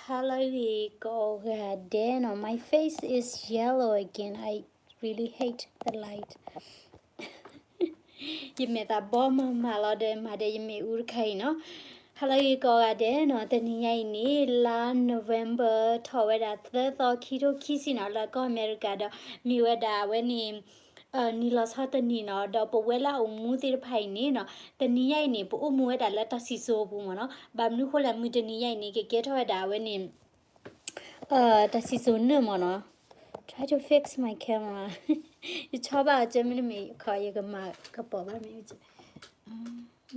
Hello ဂ့ၤကိးဂၤဒဲးနီၤ, my face is yellow again, I really hate the light. ယမဲာ်သးဘီမၤမၤလီၤဒီး မၤဒီးယမ့ၣ်အူတခါအံၤနီၤ. Hello ဂ့ၤကိးဂၤဒဲးနီၤ, တနံၤညါအံၤန့ၣ် လါ November ထီၣ်ဝဲဒၣ်သၢသီ ခံထိခံဆံနီၤ, လၢကီၢ်အမဲရကၤဒီး မ့ၢ်ဝဲဒၣ်အဝဲန့ၣ် နံၤလီၤဆီတနံၤနီၤ, ဒီးပဝဲလၢအအိၣ်မူသ့ၣ်တဖၣ်အံၤန့ၣ်နီၤ, တနံၤညါအံၤန့ၣ် ပအိၣ်မူဝဲဒၣ်လၢတၢ်စံၣ်စိၤအပူၤမ့ၢ်နီၤ. ဘၣ်မနုၤဃိလဲၣ် မုၢ်တနံၤညါအံၤန့ၣ် ကကဲထီၣ်ဝဲဒၣ်အဝဲန့ၣ် တၢ်စံၣ်စိၤနၢၣ်မ့ၢ်နီၤ. Try to fix my camera. ယဆီဘၣ်အီၤကမ့ၢ်တမ့ၢ်ခီ ယကမၤကပိာ်ဘၣ်မ့ၢ်.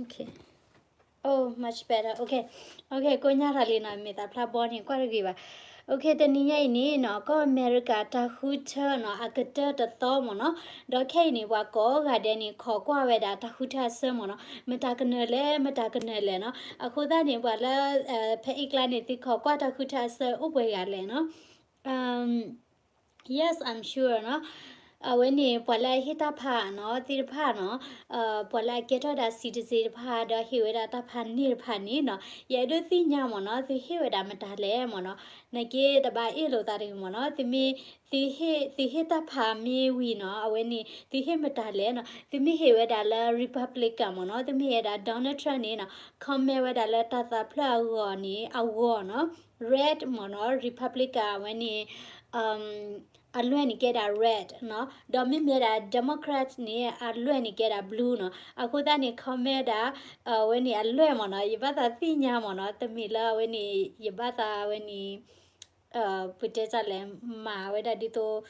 Okay. Oh, much better. Okay. Okay, ကိညါထီၣ်လံနီၤ, မ့ၢ်သးဖျါဘီန့ၣ် ကွၢ်တဂ့ၤဘၣ်. Okay, တနံၤညါအံၤန့ၣ်နီၤ, ကီၢ်အမဲရကၤတၢ်ဃုထၢနီၤ, အကတၢၢ်တသီမ့ၢ်နီၤ. ဒီးခဲအံၤန့ၣ် ပှၤကိးဂၤဒဲးန့ၣ် ခိးကွၢ်ဝဲဒၣ်တၢ်ဃုထၢအဆၢမ့ၢ်နီၤ, မတၤကနၢၤလဲၣ်, မတၤကနၢၤလဲၣ်နီၤ. အဃိသတးန့ၣ် ပှၤလၢ ဖဲအ့ကျါန့ၣ် သုခိးကွၢ်တၢ်ဃုထၢအဆၢအိၣ်ပှဲၤဂၤလဲၣ်နီၤ. Yes, I'm sure နီၤ. အဝဲန့ၣ် ပှၤလၢအဟ့ၣ်တၢ်ဖးနီၤ သ့ၣ်တဖၣ်နီၤ, ပှၤလၢအကဲထီၣ်ဝဲဒၣ် citizen တဖၣ် ဒီးဟ့ၣ်ဝဲဒၣ်တၢ်ဖးန့ၣ်တဖၣ်န့ၣ်နီၤ, ယအဲၣ်ဒိးသ့ၣ်ညါမ့ၢ်နီၤ, သုဟ့ၣ်ဝဲဒၣ်မတၤလဲၣ်မ့ၢ်နီၤ. နာ်က့တဘၣ်အ့ၣ်လိာ်သးတဂ့ၤမ့ၢ်နီၤ, သုမ့ၢ် သုဟ့ၣ်တၢ်ဖးမ့ၢ်ဝံၤနီၤ, အဝဲန့ၣ် သုဟ့ၣ်မတၤလဲၣ်နီၤ. သုမ့ၢ်ဟ့ၣ်ဝဲဒၣ်လၢ Republican မ့ၢ်နီၤ, သုမ့ၢ်ဟ့ၣ်ဝဲဒၣ် Donald Trump န့ၣ်နီၤ, comment ဝဲဒၣ်လၢတၢ်သးဖျၢၣ်အဂီၢ်န့ၣ် အဂီၢ်နီၤ, red မ့ၢ်နီၤ, Republican အဝဲန့ၣ် အလွဲၢ်န့ၣ်ကဲဒၣ် red နီၤ, ဒီးမ့မ့ၢ်ဝဲဒၣ် Democrat န့ၣ် အလွဲၢ်န့ၣ်ကဲဒၣ် blue နီၤ. အဃိသတးန့ၣ် comment ဒၣ် အဝဲန့ၣ်အလွဲၢ်မ့ၢ်နီၤ, ယဘၣ်သးသ့ၣ်ညါမ့ၢ်နီၤ, တမ့ၢ်လၢအဝဲန့ၣ် ယဘၣ်သးအဝဲန့ၣ် ပတဲတၢ်လဲၣ် မၤဝဲဒၣ်ဒ်သိး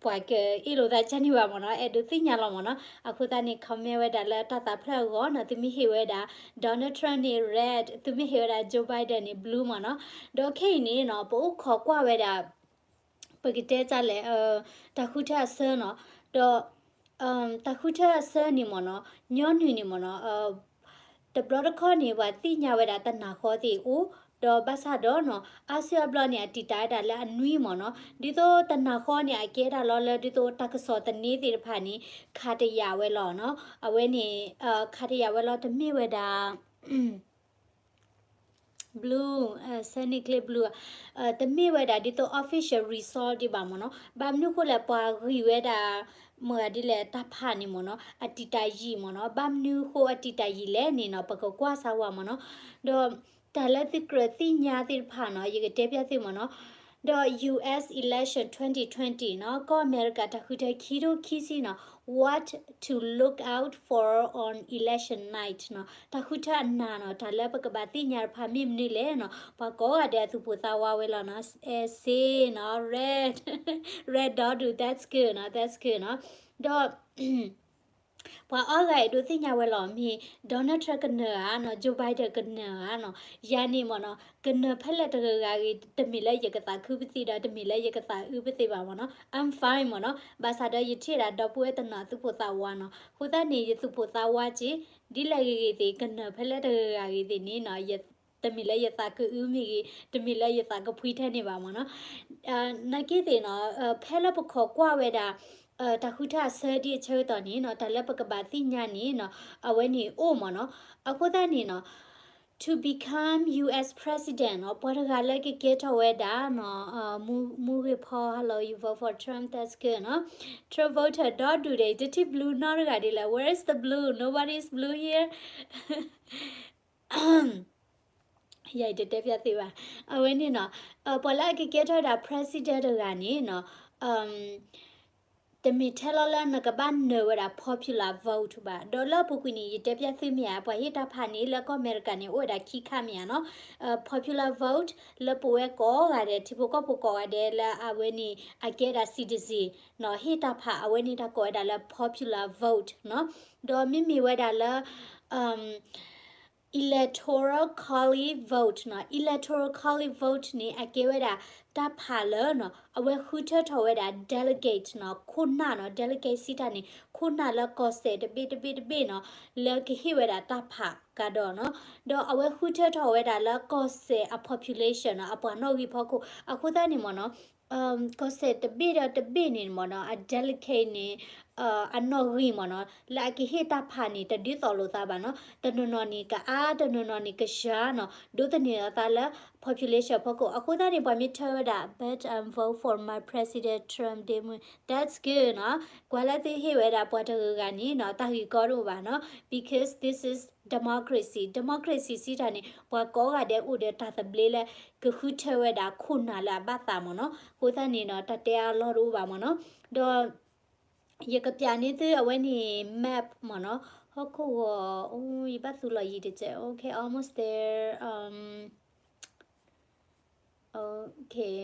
ပှၤကအ့ၣ်လိာ်သးကန့ၢ်ဘၣ်မ့ၢ်နီၤ, အဲၣ်ဒိးသ့ၣ်ညါလီၤမ့ၢ်နီၤ. အဃိသတးန့ၣ် comment ဝဲဒၣ်လၢတၢ်သးဖျၢၣ်အဂီၢ်နီၤ, သုမ့ၢ်ဟ့ၣ်ဝဲဒၣ် Donald Trump န့ၣ် red, သုမ့ၢ်ဟ့ၣ်ဝဲဒၣ် Joe Biden န့ၣ် blue မ့ၢ်နီၤ. ဒီးခဲအံၤန့ၣ်နီၤ ပအိၣ်ခိးကွၢ်ဝဲဒၣ် ပကတဲတၢ်လဲၣ် တၢ်ဃုထၢအဆၢနီၤ, ဒီး တၢ်ဃုထၢအဆၢန့ၣ်မ့ၢ်နီၤ, ညီနုၢ်န့ၣ်မ့ၢ်နီၤ, တဘျီတခီၣ်န့ၣ် ပှၤသ့ၣ်ညါဝဲဒၣ်တနၤဃီသ့ၣ်အိၣ်, ဒီးဘၣ်ဆၣ်ဒီးနီၤ အါစုအါဘျီန့ၣ် အတံာ်တာ်ဝဲဒၣ်လၢအနွံမ့ၢ်နီၤ, ဒ်သိးတနၤဃီန့ၣ် အကဲဒၣ်လီၤလၢဒ်သိးတၢ်ကစီၣ်သန့သ့ၣ်တဖၣ်န့ၣ် ခးတယာ်ဝဲလီၤနီၤ, အဝဲန့ၣ် ခးတယာ်ဝဲလီၤ တမ့ၢ်ဝဲဒၣ် blue, ဆၢန့ၢ်ကျ့ blue, တမ့ၢ်ဝဲဒၣ်ဒ်သိး official result ဒံးဘၣ်မ့ၢ်နီၤ. ဘၣ်မနုၤဃိလဲၣ် ပှၤဂံၢ်ဝဲဒၣ် မ့ၢ်ဒ်လဲၣ် တၢ်ဖးန့ၣ်မ့ၢ်နီၤ အတံာ်တာ်ယံာ်မ့ၢ်နီၤ. ဘၣ်မနုၤဃိအတံာ်တာ်ယံာ်လဲၣ်န့ၣ်နီၤ ပကကွၢ်စၢ်ဝဲမ့ၢ်နီၤ. ဒီးတၢ်လၢသုကြၢးသ့ၣ်ညါသ့ၣ်တဖၣ်နီၤ ယကတဲပျၢ်သုမ့ၢ်နီၤ. ဒီး U S election twenty twenty နီၤ ကီၢ်အမဲရကၤတၢ်ဃုထၢခံထိခံဆံနီၤ what to look out for on election night နီၤ. တၢ်ဃုထၢအနၤနီၤ တၢ်လၢပကဘၣ်သ့ၣ်ညါတဖၣ်မ့ၢ်မနုၤလဲၣ်နီၤ ပှၤကိးဂၤဒဲးအသူၣ်ပိၢ်သးဝးဝဲလီၤနီၤ. အဲၣ်စ့နီၤ red, red ဒီဒူၣ် that's good နီၤ that's good နီၤ. ဒီး ပှၤအီဂၤအဲၣ်ဒိးသ့ၣ်ညါဝဲလီၤ မ့ၢ် Donald Trump ကနၢၤဧါနီၤ Joe Biden ကနၢၤဧါနီၤ. ယၤန့ၣ်မ့ၢ်နီၤ ကနၢၤဖဲလဲၣ်တဂၤဂၤဂ့ၤ တမ့ၢ်လၢယကသးခုပသံးဒီး တမ့ၢ်လၢယကသးအုးပသံးဘၣ်မ့ၢ်နီၤ I'm fine မ့ၢ်နီၤ. ဘၣ်ဆၣ်ဒီးယထံၣ်ဒၣ်ဒီပုၢ်ဝဲၢ်တနီၤသူၣ်ပိၢ်သးဝးနီၤ အဃိသတးန့ၣ် ယသူၣ်ပိၢ်သးဝးက့ၤ ဒ်လဲၣ်ဂ့ၤဂ့ၤသ့ၣ် ကနၢၤဖဲလဲၣ်တဂၤဂၤဂ့ၤသ့ၣ်န့ၣ်နီၤ တမ့ၢ်လၢယသးကအုးမ့ၢ်ဂ့ၤ တမ့ၢ်လၢယသးကဖှံထဲန့ၣ်ဘၣ်မ့ၢ်နီၤ. နာ်က့သ့ၣ်နီၤ ဖဲလၢပခိးကွၢ်ဝဲဒၣ် တၢ်ဃုထၢအဆၢဒ်အဆၢကတီၢ်န့ၣ်နီၤ တၢ်လၢပကဘၣ်သ့ၣ်ညါန့ၣ်နီၤ အဝဲန့ၣ်အိၣ်မ့ၢ်နီၤ. အဃိသတးန့ၣ်နီၤ to become U S president နီၤ ပှၤတဂၤလၢကကဲထီၣ်ဝဲဒၣ်နီၤ မူဂ့ၤဖီ hello, you vote for Trump, that's good နီၤ. Trump voter ဒီဒူၣ်ဒီး တထံၣ် blue နီတဂၤဒ်လဲၣ် where is the blue, nobody is blue here. ယတတဲပျၢ်သုဘၣ် အဝဲန့ၣ်နီၤ ပှၤလၢအကကဲထီၣ်ဝဲဒၣ် president တဂၤန့ၣ်နီၤ တမ့ၢ်ထဲလီၤလၢနကဘၣ်နၢၤဝဲဒၣ် popular vote ဘၣ်. ဒီးလၢအပူၤကွံာ်န့ၣ် ယတဲပျၢ်သုမ့ၢ်ဧါ ပှၤဟ့ၣ်တၢ်ဖးန့ၣ် လၢကီၢ်အမဲရကၤန့ၣ် အိၣ်ဝဲဒၣ်ခံခါမ့ၢ်ဧါနီၤ. popular vote လၢပဝဲကိးဂၤဒဲး ထံဖိကီၢ်ဖိကိးဂၤဒဲးလၢအဝဲန့ၣ် အကဲဒၣ် citizen နီၤ ဟ့ၣ်တၢ်ဖး အဝဲန့ၣ်တၢ်ကိးဝဲဒၣ်လၢ popular vote နီၤ. ဒီးမ့မ့ၢ်ဝဲဒၣ်လၢ Electoral College vote နီၤ Electoral College vote န့ၣ် အကဲဝဲဒၣ်တၢ်ဖးလၢနီၤ အဝဲဃုထၢထီၣ်ဝဲဒၣ် delegate နီၤ ခိၣ်နၢ်နီၤ delegate စံးတၢ်န့ၣ် ခိၣ်နၢ်လၢကီၢ်စဲၣ်တဘ့ၣ်တဘ့ၣ်တဘ့ၣ်နီၤ လၢကဟ့ၣ်ဝဲဒၣ်တၢ်ဖးကဒီးနီၤ. ဒီးအဝဲဃုထၢထီၣ်ဝဲဒၣ်လၢကီၢ်စဲၣ်အ population နီၤ အပှၤနီၣ်ဂံၢ်ဖီခိၣ် အဃိသတးန့ၣ်မ့ၢ်နီၤ ကီၢ်စဲၣ်တဘ့ၣ်ဒီးတဘ့ၣ်န့ၣ်မ့ၢ်နီၤ အ delegate န့ၣ် အနီၣ်ဂံၢ်မ့ၢ်နီၤ လၢအကဟ့ၣ်တၢ်ဖးန့ၣ် တဒ်သိးလိာ်သးဘၣ်နီၤ. တနီၤနီၤန့ၣ် ကအါ, တနီၤနီၤန့ၣ် ကစှၤနီၤ, ဒိးသန့ၤအသးလၢ population ဖီခိၣ်. အဃိသတးန့ၣ် ပှၤမ့ၢ်ထၢဝဲဒၣ် but I'm vote for my president Trump ဒ့မုၣ် that's good နီၤ. ကွၢ်လၢသုဟ့ၣ်ဝဲဒၣ်ပှၤတဂၤဂၤန့ၣ်နီၤ တၢ်ဂ့ၢ်ကီတအိၣ်ဘၣ်နီၤ because this is democracy. Democracy စံးတၢ်န့ၣ် ပှၤကိးဂၤဒဲးအိၣ်ဒီးတၢ်သဘျ့လၢ ကဃုထၢဝဲဒၣ်ခိၣ်နၢ်လၢအဘၣ်သးမ့ၢ်နီၤ. အဃိသတးန့ၣ်နီၤ တၢ်တဲအါလီၢ်တအိၣ်ဘၣ်မ့ၢ်နီၤ. ဒီး ယကပြးန့ၢ်သုအဝဲန့ၣ် map မ့ၢ်နီၤ, ဟီၣ်ခိၣ်ဂီၤ, အိ ယဘၣ်သူလီၤယံၤတစဲး, okay, almost there, um, okay,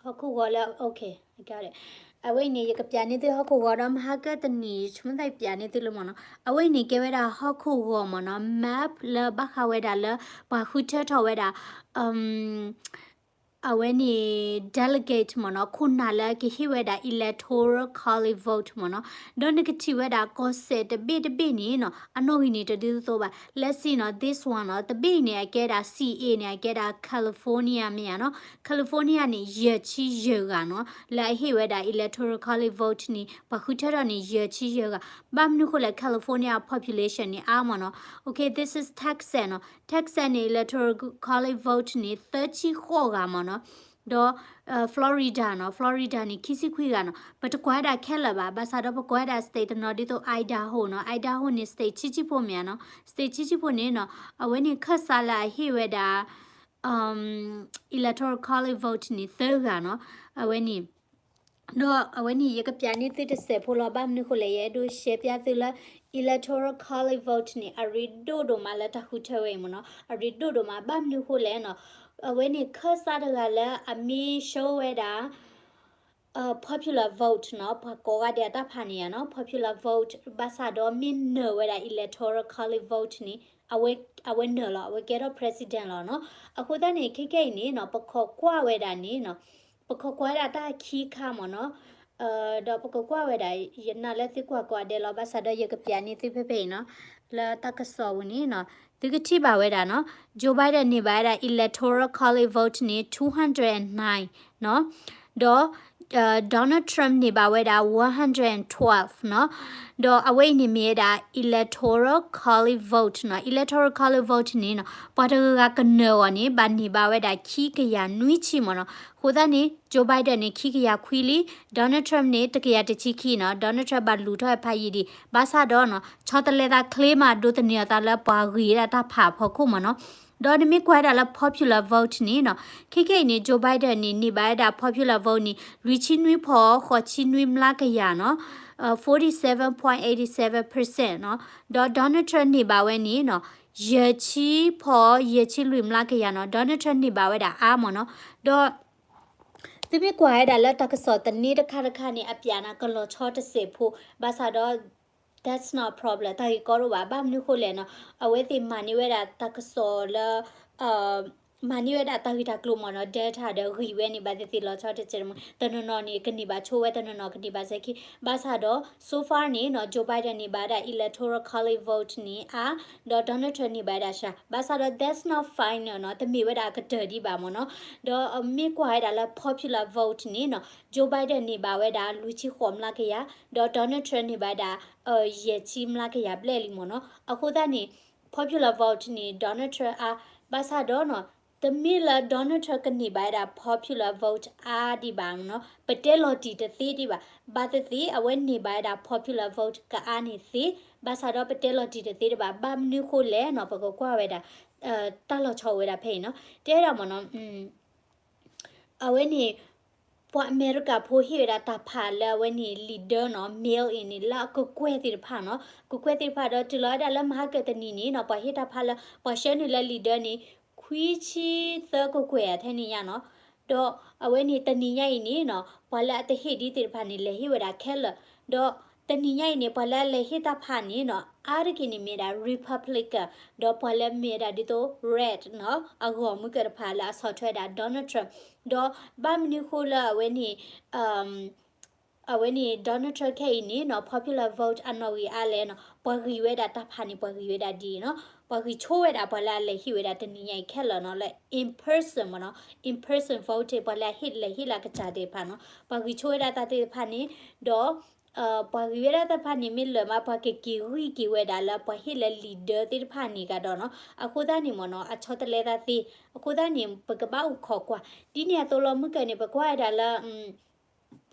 ဟီၣ်ခိၣ်ဂီၤလၢ okay, I got it. အဝဲအံၤန့ၣ် ယကပြးန့ၢ်သုဟီၣ်ခိၣ်ဂီၤဒီး မဟါကတနံၤ ယဆိကမိၣ်သးပြးန့ၢ်သုလၢမ့ၢ်နီၤ, အဝဲအံၤန့ၣ်ကဲဝဲဒၣ်ဟီၣ်ခိၣ်ဂီၤမ့ၢ်နီၤ, map လၢဘၣ်ဃးဝဲဒၣ်လၢ ပှၤဃုထၢထီၣ်ဝဲဒၣ် အဝဲန့ၣ် delegate မ့ၢ်နီၤ, ခိၣ်နၢ်လၢကဟ့ၣ်ဝဲဒၣ် electoral college vote မ့ၢ်နီၤ, ဒီးနကထံၣ်ဝဲဒၣ်ကီၢ်စဲၣ်တဘ့ၣ်တဘ့ၣ်န့ၣ်နီၤ အနီၣ်ဂံၢ်န့ၣ်တဒ်သိးဘၣ်. Let's see နီၤ, this one နီၤ, တဘ့ၣ်အံၤန့ၣ် အကဲဒၣ် C A န့ၣ် အကဲဒၣ် California မ့ၢ်ဧါနီၤ, California န့ၣ် ယဲၢ်ဆံယဲၢ်ဂၤနီၤ လၢအဟ့ၣ်ဝဲဒၣ် electoral college vote န့ၣ် ပှၤဃုထၢထီၣ်န့ၣ် ယဲၢ်ဆံယဲၢ်ဂၤ. ဘၣ်မနုၤဃိလဲၣ် California population န့ၣ်အါမ့ၢ်နီၤ. Okay, this is Texas နီၤ, Texas န့ၣ် electoral college vote န့ၣ် သၢဆံဃိးဂၤမ့ၢ်နီၤ, ဒီး Florida နီၤ, Florida န့ၣ် ခံဆံခွံဂၤနီၤ. ပတကွၢ်ဝဲဒၣ်ခဲလၢာ်ဘၣ်, ဘၣ်ဆၣ်ဒီးပကွၢ်ဝဲဒၣ် state တနီၤဒ်သိး Idaho နီၤ, Idaho န့ၣ် state ဆံဆံဖိမ့ၢ်ဧါနီၤ, state ဆံဆံဖိန့ၣ်နီၤ အဝဲန့ၣ်ခၢၣ်စးလၢအဟ့ၣ်ဝဲဒၣ် electoral college vote န့ၣ် သၢဂၤနီၤ, အဝဲန့ၣ် ဒီးအဝဲန့ၣ် ယကပြးန့ၢ်သုတစဲးဖိလီၤ. ဘၣ်မနုၤဃိလဲၣ် ယအဲၣ်ဒိးရှဲပျၢ်သုလၢ electoral college vote န့ၣ် အရ့ဒိၣ်ဒိၣ်မးလၢတၢ်ဃုထၢဝဲအံၤမ့ၢ်နီၤ, အရ့ဒိၣ်ဒိၣ်မး. ဘၣ်မနုၤဃိလဲၣ်နီၤ, အဝဲန့ၣ်ခၢၣ်စးတဂၤလၢအမ့ၢ် show ဝဲဒၣ် popular vote နီၤ, ပှၤကိးဂၤဒဲးအတၢ်ဖးန့ၣ်ဧါနီၤ, popular vote ဘၣ်ဆၣ်ဒီးမ့ၢ်နၢၤဝဲဒၣ် electoral college vote န့ၣ် အဝဲနၢၤလီၤ, အဝဲကဲထီၣ် president လီၤနီၤ. အဃိသတးန့ၣ် ခဲကဲအံၤန့ၣ်နီၤ ပခိးကွၢ်ဝဲဒၣ်န့ၣ်နီၤ, ပခိးကွၢ်ဝဲဒၣ်တၢ်ခံခါမ့ၢ်နီၤ, ဒီးပကကွၢ်ဝဲဒၣ် ယနာ်လၢသုကွၢ်ကိးဂၤဒဲးလီၤ, ဘၣ်ဆၣ်ဒီးယကပြးန့ၢ်သုဖဲဖဲအံၤနီၤ, လၢတၢ်ကစီၣ်ပူၤန့ၣ်နီၤ, သုကထံၣ်ဘၣ်ဝဲဒၣ်နီၤ, Joe Biden န့ၢ်ဘၣ်ဝဲဒၣ် electoral college vote န့ၣ် two hundred and nine နီၤ, ဒီး Donald Trump န့ၢ်ဘၣ်ဝဲဒၣ် one hundred and twelve နီၤ, ဒီးအဝဲအံၤန့ၣ်မ့ၢ်ဝဲဒၣ် electoral college vote နီၤ, electoral college vote န့ၣ်နီၤ ပှၤတဂၤဂၤကနၢၤအီၤန့ၣ် ဘၣ်န့ၢ်ဘၣ်ဝဲဒၣ်ခံကယၤနွံဆံမ့ၢ်နီၤ. အဃိသတးန့ၣ် Joe Biden န့ၣ် ခံကယၤခွံလံ, Donald Trump န့ၣ် တကယၤတဆံခံနီၤ, Donald Trump ဘၣ်လူၤထီၣ်ဝဲဖးယံာ်ဒံး, ဘၣ်ဆၣ်ဒီးနီၤ ဆီတလဲသးချ့မး ဒိးသန့ၤအသးလၢပှၤဂ့ၤဒၣ်တၢ်ဖးအဖီခိၣ်မ့ၢ်နီၤ. ဒီးနမ့ၢ်ကွၢ်ဝဲဒၣ်လၢ popular vote န့ၣ်နီၤ, ခဲကဲအံၤန့ၣ် Joe Biden န့ၣ် န့ၢ်ဘၣ်ဝဲဒၣ် popular vote န့ၣ် လွံၢ်ဆံနွံဖီဃိးဆံနွံမျးကယၤနီၤ, forty seven point eighty seven percent နီၤ, ဒီး Donald Trump န့ၢ်ဘၣ်ဝဲန့ၣ်နီၤ ယဲၢ်ဆံဖီယဲၢ်ဆံလွံၢ်မျးကယၤနီၤ, Donald Trump န့ၢ်ဘၣ်ဝဲဒၣ်အါမ့ၢ်နီၤ. ဒီး သုမ့ၢ်ကွၢ်ဝဲဒၣ်လၢတၢ်ကစီၣ်သန့တခါတခါန့ၣ် အပြးန့ၣ် ကလီၤဆီတစဲးဖိ, ဘၣ်ဆၣ်ဒီး that's not a problem, တၢ်ဂ့ၢ်ကီတအိၣ်ဘၣ်. ဘၣ်မနုၤဃိလဲၣ်နီၤ, အဝဲသ့ၣ်မၤန့ၢ်ဝဲဒၣ်တၢ်ကစီၣ်လၢ မၤန့ၢ်ဝဲဒၣ်တၢ်ဂ့ၢ်တၢ်ကျိၤမ့ၢ်နီၤ, data ဒီးဂံၢ်ဝဲန့ၣ် ဘၣ်သ့ၣ်သ့ၣ်လီၤဆီတစဲးတမံၤ, တနီၤနီၤန့ၣ် ကန့ၢ်ဘၣ်ဆိဝဲ, တနီၤနီၤကန့ၢ်ဘၣ်စဲၤခံ, ဘၣ်ဆၣ်ဒီး so far န့ၣ်နီၤ Joe Biden န့ၢ်ဘၣ်ဝဲဒၣ် electoral college vote န့ၣ်အါ, ဒီး Donald Trump န့ၢ်ဘၣ်ဝဲဒၣ်စှၤ, ဘၣ်ဆၣ်ဒီး that's not final နီၤ, တမ့ၢ်ဝဲဒၣ်အကတၢၢ်ဒံးဘၣ်မ့ၢ်နီၤ. ဒီးမ့ၢ်ကွၢ်ဝဲဒၣ်လၢ popular vote န့ၣ်နီၤ, Joe Biden န့ၢ်ဘၣ်ဝဲဒၣ် လွံၢ်ဆံဃိးမျးကယၤ, ဒီး Donald Trump န့ၢ်ဘၣ်ဝဲဒၣ် ယဲၢ်ဆံမျးကယၤဘျဲၣ်လံမ့ၢ်နီၤ. အဃိသတးန့ၣ် popular vote န့ၣ် Donald Trump အါ, ဘၣ်ဆၣ်ဒီးနီၤ တမ့ၢ်လၢ Donald Trump ကန့ၢ်ဘၣ်ဝဲဒၣ် popular vote အါဒံးဘၣ်နီၤ, ပတဲလီၤတံၢ်တသ့ဒံးဘၣ်. ဘၣ်သ့ၣ်သ့ၣ် အဝဲန့ၢ်ဘၣ်ဝဲဒၣ် popular vote ကအါန့ၣ်သ့, ဘၣ်ဆၣ်ဒီးပတဲလီၤတံၢ်တသ့ဒံးဘၣ်. ဘၣ်မနုၤဃိလဲၣ်နီၤ, ပကကွၢ်ဝဲဒၣ် တၢ်လီၤဆီဝဲဒၣ်ဖဲအံၤနီၤ, တဲဒၣ်မ့ၢ်နီၤ အဝဲန့ၣ် ပှၤအမဲရကၤဖိဟ့ၣ်ဝဲဒၣ်တၢ်ဖးလၢအဝဲန့ၣ် leader နီၤ, mail in န့ၣ် လၢအကကွဲၢ်သ့ၣ်တဖၣ်နီၤ, ကကွဲၢ်သ့ၣ်တဖၣ်ဒီး တုၤလီၤဝဲဒၣ်လၢမဟါကတနံၤန့ၣ်နီၤ, ပှၤဟ့ၣ်တၢ်ဖးလၢ ပှၤဆှၢနုာ်လၢ leader န့ၣ် ခွံဆံသၢကကွဲၢ်အထဲန့ၣ်ညါနီၤ. ဒီးအဝဲန့ၣ်တနံၤညါအံၤန့ၣ်နီၤ, ပှၤလၢအတဟ့ၣ်ဒံးသ့ၣ်တဖၣ်န့ၣ် လဲၤဟ့ၣ်ဝဲဒၣ်ခဲလၢာ်, ဒီးတနံၤညါအံၤန့ၣ် ပှၤလၢအလဲၤဟ့ၣ်တၢ်ဖးန့ၣ်နီၤ, အါတက့ၢ်န့ၣ်မ့ၢ်ဒၣ် Republican ဒီးပှၤလၢမ့ၢ်ဒၣ်ဒ်သိး red နီၤ, အဂီၢ်မုၢ်ကၢၢ်တဖၣ်လၢအဆီၣ်ထွဲဒၣ် Donald Trump, ဒီးဘၣ်မနုၤဃိလၢအဝဲန့ၣ် အဝဲန့ၣ် Donald Trump ခဲအံၤန့ၣ်နီၤ, popular vote အနီၣ်ဂံၢ်အါလဲၣ်နီၤ, ပှၤဂံၢ်ဝဲဒၣ်တၢ်ဖးန့ၣ် ပှၤဂံၢ်ဝဲဒၣ်ဒ်အံၤနီၤ. ပှၤဂံၢ်ဆိဝဲဒၣ် ပှၤလၢအလဲၤဟ့ၣ်ဝဲဒၣ်တနံၤညါအံၤခဲလၢာ်နီၤ လၢ in person မ့ၢ်နီၤ in person voting ပှၤလၢအဟ့ၣ်လဲၤဟ့ၣ်လီၤကစၢ်သ့ၣ်တဖၣ်နီၤ ပှၤဂံၢ်ဆိဝဲဒၣ်တၢ်သ့ၣ်တဖၣ်န့ၣ် ဒီး ပှၤဂံၢ်ဝဲဒၣ်တၢ်တဖၣ်န့ၣ် မ့ၢ်လၢာ်မး ပှၤကက့ၤဂံၢ်က့ၤဝဲဒၣ်လၢပှၤဟ့ၣ်လၢ leader သ့ၣ်တဖၣ်န့ၣ်ကဒီးနီၤ အဃိသတးန့ၣ်မ့ၢ်နီၤ အဆီတလဲသးသ့ အဃိသတးန့ၣ် ပကဘၣ်အိၣ်ခိးကွၢ် ဒ်န့ၣ်အသိးလီၤ မုၢ်ကၢန့ၣ် ပကွၢ်ဝဲဒၣ်လၢ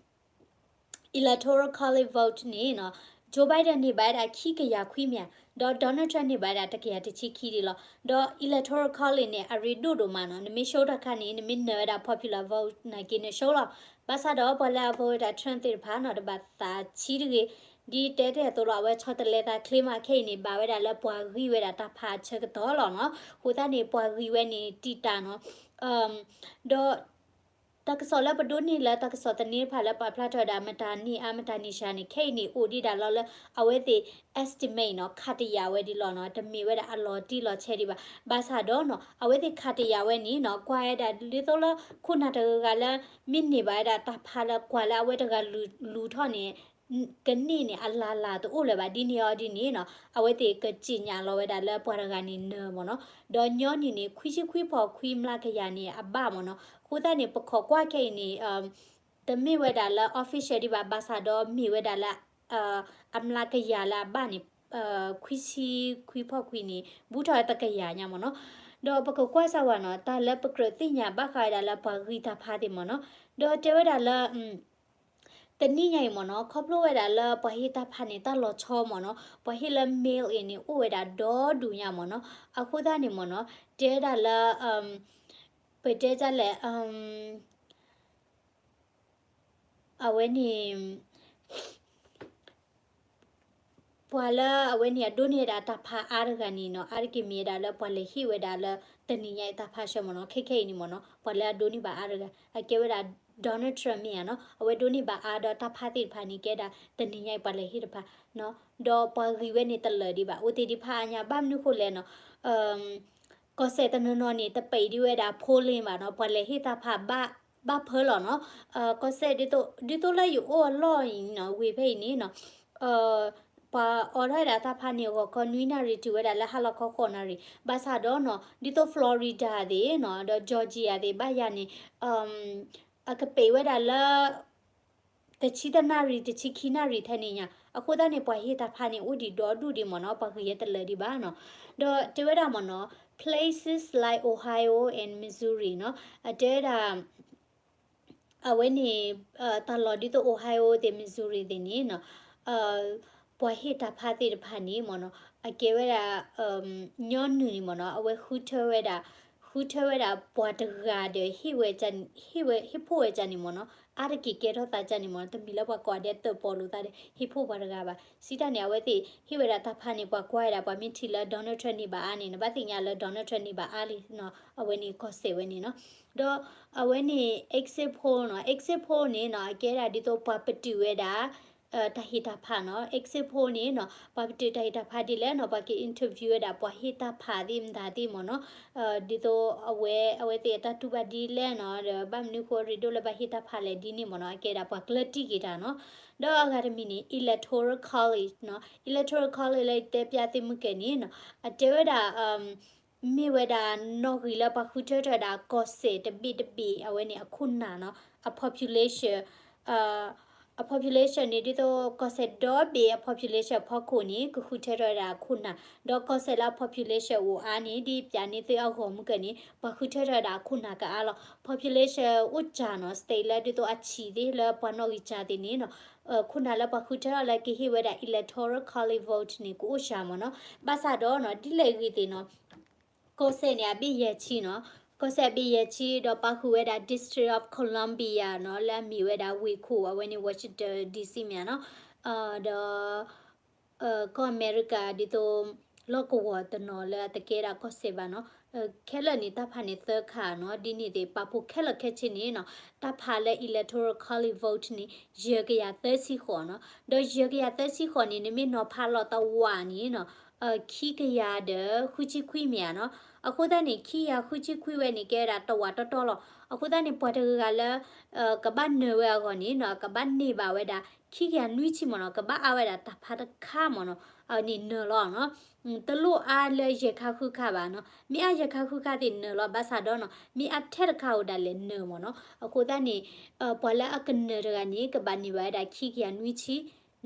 electoral college vote န့ၣ်နီၤ Joe Biden န့ၢ်ဘၣ်ဝဲဒၣ်ခံကယၤခွံမ့ၢ်ဧါ, ဒီး Donald Trump န့ၢ်ဘၣ်ဝဲဒၣ်တကယၤတဆံခံဒံးလီၤ. ဒီး electoral college န့ၣ် အရ့ဒိၣ်ဒိၣ်မးနီၤ, နမ့ၢ် show တခါန့ၣ် နမ့ၢ်နၢၤဝဲဒၣ် popular vote နာ်က့ န show လီၤ. ဘၣ်ဆၣ်ဒီးပှၤလၢအ vote ဝဲဒၣ် Trump သ့ၣ်တဖၣ်နီၤ တဘၣ်သးဆံးတဂ့ၤ, ဒ်တဲတ့ၢ်အသိးလီၤ အဝဲဆီတလဲသးချ့မး ခဲအံၤန့ၣ် ဘၣ်ဝဲဒၣ်လၢပှၤဂံၢ်ဝဲဒၣ်တၢ်ဖးအဆၢကတီၢ်လီၤနီၤ. အဃိသတးန့ၣ် ပှၤဂံၢ်ဝဲန့ၣ်တံာ်တာ်နီၤ, ဒီး တၢ်ကစီၣ်လၢပဒိးန့ၢ်လၢတၢ်ကစီၣ်သန့တဖၣ်လၢပာ်ဖျါထီၣ်ဝဲဒၣ် မတၤန့ၢ်အါ မတၤန့ၢ်စှၤန့ၣ် ခဲအံၤန့ၣ် အိၣ်ဒံးဒၣ်လီၤလၢ အဝဲသ့ၣ် estimate နီၤ ခးတယာ်ဝဲဒံးလီၤနီၤ, တမ့ၢ်ဝဲဒၣ်အလီၤတံၢ်လီၤဆဲးဒံးဘၣ်. ဘၣ်ဆၣ်ဒီးနီၤ အဝဲသ့ၣ်ခးတယာ်ဝဲန့ၣ်နီၤ ကွၢ်ဝဲဒၣ်ဒ်သိးလၢ ခိၣ်နၢ်တဂၤဂၤလၢ မ့ၢ်န့ၢ်ဘၣ်ဝဲဒၣ်တၢ်ဖးလၢကွၢ်လၢအဝဲတဂၤလူၤထီၣ်န့ၣ် ကန့ၢ်န့ၣ် အလၢ်လၢ်တအိၣ်လၢၤဘၣ်. ဒ်န့ၣ်အီၤဒ်န့ၣ်နီၤ အဝဲသ့ၣ်ကစံးညာ်လီၤဝဲဒၣ်လၢပှၤတဂၤန့ၣ်နၢၤမ့ၢ်နီၤ, ဒီးညီနုၢ်န့ၣ် ခွံဆံခွံဖီၣ်ခွံမျးကယၤန့ၣ် အဘၣ်မ့ၢ်နီၤ. အဃိသတးန့ၣ် ပခိးကွၢ်ခဲအံၤန့ၣ် တမ့ၢ်ဝဲဒၣ်လၢ official ဒံးဘၣ်, ဘၣ်ဆၣ်ဒီးမ့ၢ်ဝဲဒၣ်လၢ အမျးကယၤလၢအဘၣ်န့ၣ် ခွံဆံခွံဖီၣ်ခွံန့ၣ် ဘူးထီၣ်တကယၤညါမ့ၢ်နီၤ. ဒီးပကကွၢ်စၢ်ဝဲနီၤ တၢ်လၢပကြၢးသ့ၣ်ညါဘၣ်ဃးဝဲဒၣ်လၢပှၤဂံၢ်တၢ်ဖးသ့ၣ်မ့ၢ်နီၤ. ဒီးတဲဝဲဒၣ်လၢ တနံၣ်ညါအံၤမ့ၢ်နီၤ ခီဖျိဝဲဒၣ်လၢပှၤဟ့ၣ်တၢ်ဖးန့ၣ် တၢ်လီၤဆီမ့ၢ်နီၤ, ပှၤဟ့ၣ်လၢ mail in န့ၣ် အိၣ်ဝဲဒၣ်ဒီဒူၣ်ညါမ့ၢ်နီၤ. အဃိသတးန့ၣ်မ့ၢ်နီၤ တဲဝဲဒၣ်လၢ ပတဲဒ်လဲၣ် အဝဲန့ၣ် ပှၤလၢအဝဲန့ၣ် အဒိးန့ၢ်ဝဲဒၣ်တၢ်ဖးအါတဂၤန့ၣ်နီၤ, အါတက့ၢ်မ့ၢ်ဝဲဒၣ်လၢပှၤလဲၤဟ့ၣ်ဝဲဒၣ်လၢတနံၤညါအံၤတၢ်ဖးဆၢမ့ၢ်နီၤ, ခဲခဲအံၤန့ၣ်မ့ၢ်နီၤ ပှၤလၢအဒိးန့ၢ်ဘၣ်အါတဂၤ အကဲဝဲဒၣ် Donald Trump မ့ၢ်ဧါနီၤ, အဝဲဒိးန့ၢ်ဘၣ်အါဒီးတၢ်ဖးသ့ၣ်တဖၣ်န့ၣ် ကဲဒၣ်တနံၤညါအံၤပှၤလဲၤဟ့ၣ်တဖၣ်နီၤ, ဒီးပှၤဂံၢ်ဝဲန့ၣ်တလၢာ်ဒံးဘၣ်, အိၣ်သ့ၣ်ဒံးဖးအါညါ ဘၣ်မနုၤဃိလဲၣ်နီၤ ကီၢ်စဲၣ်တနီၤနီၤန့ၣ် တပာ်ဒံးဝဲဒၣ် polling ဘၣ်နီၤ, ပှၤလဲၤဟ့ၣ်တၢ်ဖးဘၣ် ဘၣ်ဖၢလီၤနီၤ, ကီၢ်စဲၣ်ဒ်သိး ဒ်သိးလၢယအိၣ်အလီၢ်အံၤနီၤ ဝ့ၢ်ဖဲအံၤန့ၣ်နီၤ ပှၤအိးထီၣ်ဝဲဒၣ်တၢ်ဖးန့ၣ် ဂီၤခီနွံနၣ်ရံၣ် တုၤဝဲဒၣ်လၢဟါလီၤခီဃိးနၣ်ရံၣ်, ဘၣ်ဆၣ်ဒီးနီၤ ဒ်သိး Florida သ့ၣ်နီၤ ဒီး Georgia သ့ၣ် ဘၣ်ယၤန့ၣ် အကပာ်ဝဲဒၣ်လၢ တဆံတၢနၣ်ရံၣ် တဆံခံနၣ်ရံၣ်ထဲန့ၣ်ညါ, အဃိသတးန့ၣ် ပှၤဟ့ၣ်တၢ်ဖးန့ၣ် အိၣ်ဒံးဒီဒူၣ်ဒံးမ့ၢ်နီၤ, ပှၤဂံၢ်ယဲတလၢာ်ဒံးဘၣ်နီၤ, ဒီးတဲဝဲဒၣ်မ့ၢ်နီၤ places like Ohio and Missouri နီၤ, အတဲဝဲဒၣ် အဝဲန့ၣ် တၢ်လီၢ်ဒ်သိး Ohio သ့ၣ် Missouri သ့ၣ်န့ၣ်နီၤ ပှၤဟ့ၣ်တၢ်ဖးသ့ၣ်တဖၣ်န့ၣ်မ့ၢ်နီၤ အကဲဝဲဒၣ် ညီနုၢ်န့ၣ်မ့ၢ်နီၤ အဝဲဃုထၢဝဲဒၣ် ဃုထၢဝဲဒၣ်ပှၤတဂၤဒီး ဟ့ၣ်ဝဲ ဟ့ၣ်ဝဲ ဟ့ၣ်ဖှိၣ်ဝဲဒၣ်န့ၣ်မ့ၢ်နီၤ အါတက့ၢ်ကဲထီၣ်သးဒၣ်န့ၣ်မ့ၢ်နီၤ တမ့ၢ်လၢပှၤကိးဂၤဒဲးသုးပီလိာ်သးဒီး ဟ့ၣ်ဖှိၣ်ပှၤတဂၤဘၣ်. စံးတၢ်န့ၣ် အဝဲသ့ၣ်ဟ့ၣ်ဝဲဒၣ်တၢ်ဖးန့ၣ် ပှၤကွၢ်ဝဲဒၣ် ပှၤမ့ၢ်ထံၣ်လၢ Donald Trump န့ၢ်ဘၣ်အါန့ၣ် နဘၣ်သ့ၣ်ညါလၢ Donald Trump န့ၢ်ဘၣ်အါလံနီၤ အဝဲန့ၣ်ကီၢ်စဲၣ်ဝဲန့ၣ်နီၤ ဒီးအဝဲန့ၣ် exit poll နီၤ exit poll န့ၣ်နီၤ အကဲဒၣ်ဒ်သိးပှၤပတုာ်ဝဲဒၣ် တၢ်ဟ့ၣ်တၢ်ဖးနီၤ exit poll န့ၣ်နီၤ ပှၤပတုာ်တၢ်ဟ့ၣ်တၢ်ဖးဒ်လဲၣ်နီၤ ပှၤက interview ဝဲဒၣ်ပှၤဟ့ၣ်တၢ်ဖးသ့ၣ်မတၤသ့ၣ်မ့ၢ်နီၤ ဒ်သိးအဝဲ အဝဲသ့ၣ်အတၢ်တူၢ်ဘၣ်ဒ်လဲၣ်နီၤ ဒီးဘၣ်မနုၤဃိအရ့ဒိၣ်လၢဘၣ်ဟ့ၣ်တၢ်ဖးလဲၣ်ဒ်န့ၣ်မ့ၢ်နီၤ အကဲဒၣ်ပှၤကျၢၢ်တံၢ်က့ၤတၢ်နီၤ ဒီးအဂၤတမံၤန့ၣ် electoral college နီၤ electoral college လၢယတဲပျၢ်သုမုၢ်ကဲန့ၣ်နီၤ အတဲဝဲဒၣ် မ့ၢ်ဝဲဒၣ်နီၣ်ဂံၢ်လၢပှၤဃုထၢထီၣ်ဝဲဒၣ်ကီၢ်စဲၣ်တဘ့ၣ်တဘ့ၣ် အဝဲန့ၣ်အခိၣ်နၢ်နီၤ အ population အ population န့ၣ် ဒ်သိးကီၢ်စဲၣ်ဒီဘ့ၣ်အ population အဖီခိၣ်န့ၣ် ကဃုထၢထီၣ်ဝဲဒၣ်အခိၣ်နၢ် ဒီးကီၢ်စဲၣ်လၢအ population အိၣ်အါန့ၣ် ဒ်ပျးန့ၢ်သုအဂီၢ်မုၢ်ကဲန့ၣ် ပှၤဃုထၢထီၣ်ဝဲဒၣ်အခိၣ်နၢ်ကအါလီၤ population အိၣ်စှၤနီၤ state လၢဒ်သိးအဆံးသ့ၣ်လၢပှၤနီၣ်ဂံၢ်စှၤသ့ၣ်န့ၣ်နီၤ ခိၣ်နၢ်လၢပှၤဃုထၢထီၣ်လၢကဟ့ၣ်ဝဲဒၣ် electoral college vote န့ၣ် ကအိၣ်စှၤမ့ၢ်နီၤ ဘၣ်ဆၣ်ဒီးနီၤ ဒ်လဲၣ်ဂ့ၤသ့ၣ်နီၤ ကီၢ်စဲၣ်န့ၣ် အဘ့ၣ်ယဲၢ်ဆံနီၤ, ကီၢ်စဲၣ်အဘ့ၣ်ယဲၢ်ဆံ ဒီးပာ်ဃုာ်ဝဲဒၣ် District of Columbia နီၤ လၢအမ့ၢ်ဝဲဒၣ်ဝ့ၢ်ခိၣ် အဝဲန့ၣ် Washington D C မ့ၢ်ဧါနီၤ, ဒီး ကီၢ်အမဲရကၤ ဒ်သိး လီၢ်ကဝီၤတနီၤလၢအတကဲဒၣ်ကီၢ်စဲၣ်ဘၣ်နီၤ, ခဲလၢာ်န့ၣ် တၢ်ဖးန့ၣ်သၢခါနီၤ, ဒ်န့ၣ်သ့ၣ် ပာ်ဖှိၣ်ခဲလၢာ်ခဲဆ့န့ၣ်နီၤ, တၢ်ဖးလၢ electoral college vote န့ၣ် ယဲၢ်ကယၤသၢဆံဃိးနီၤ, ဒီးယဲၢ်ကယၤသၢဆံဃိးန့ၣ် နမ့ၢ်နီၤဖးလီၤတဝာ်န့ၣ်နီၤ ခံကယၤဒီးဃုဆံခွံမ့ၢ်ဧါနီၤ, အဃိသတးန့ၣ် ခံကယၤဃုဆံခွံဝဲန့ၣ် ကဲဝဲဒၣ်တဝာ်တီတီလီၤ, အဃိသတးန့ၣ် ပှၤတဂၤဂၤလၢ ကဘၣ်နၢၤဝဲအဂီၢ်န့ၣ်နီၤ ကဘၣ်န့ၢ်ဘၣ်ဝဲဒၣ် ခံကယၤနွံဆံမ့ၢ်နီၤ ကဘၣ်အါဝဲဒၣ်တၢ်ဖးတခါမ့ၢ်နီၤ အန့ၣ်နၢၤလီၤနီၤ. တလိၣ်အါလၢယဲၢ်ခါဃုခါဘၣ်နီၤ. မ့ၢ်အါယဲၢ်ခါဃုခါသ့ၣ်နၢၤလီၤ ဘၣ်ဆၣ်ဒီးနီၤ မ့ၢ်အါထဲတခါဧိၤဒၣ်လဲာ်နၢၤမ့ၢ်နီၤ. အဃိသတးန့ၣ် ပှၤလၢအကနၢၤတဂၤန့ၣ် ကဘၣ်န့ၢ်ဘၣ်ဝဲဒၣ်ခံကယၤနွံဆံနီ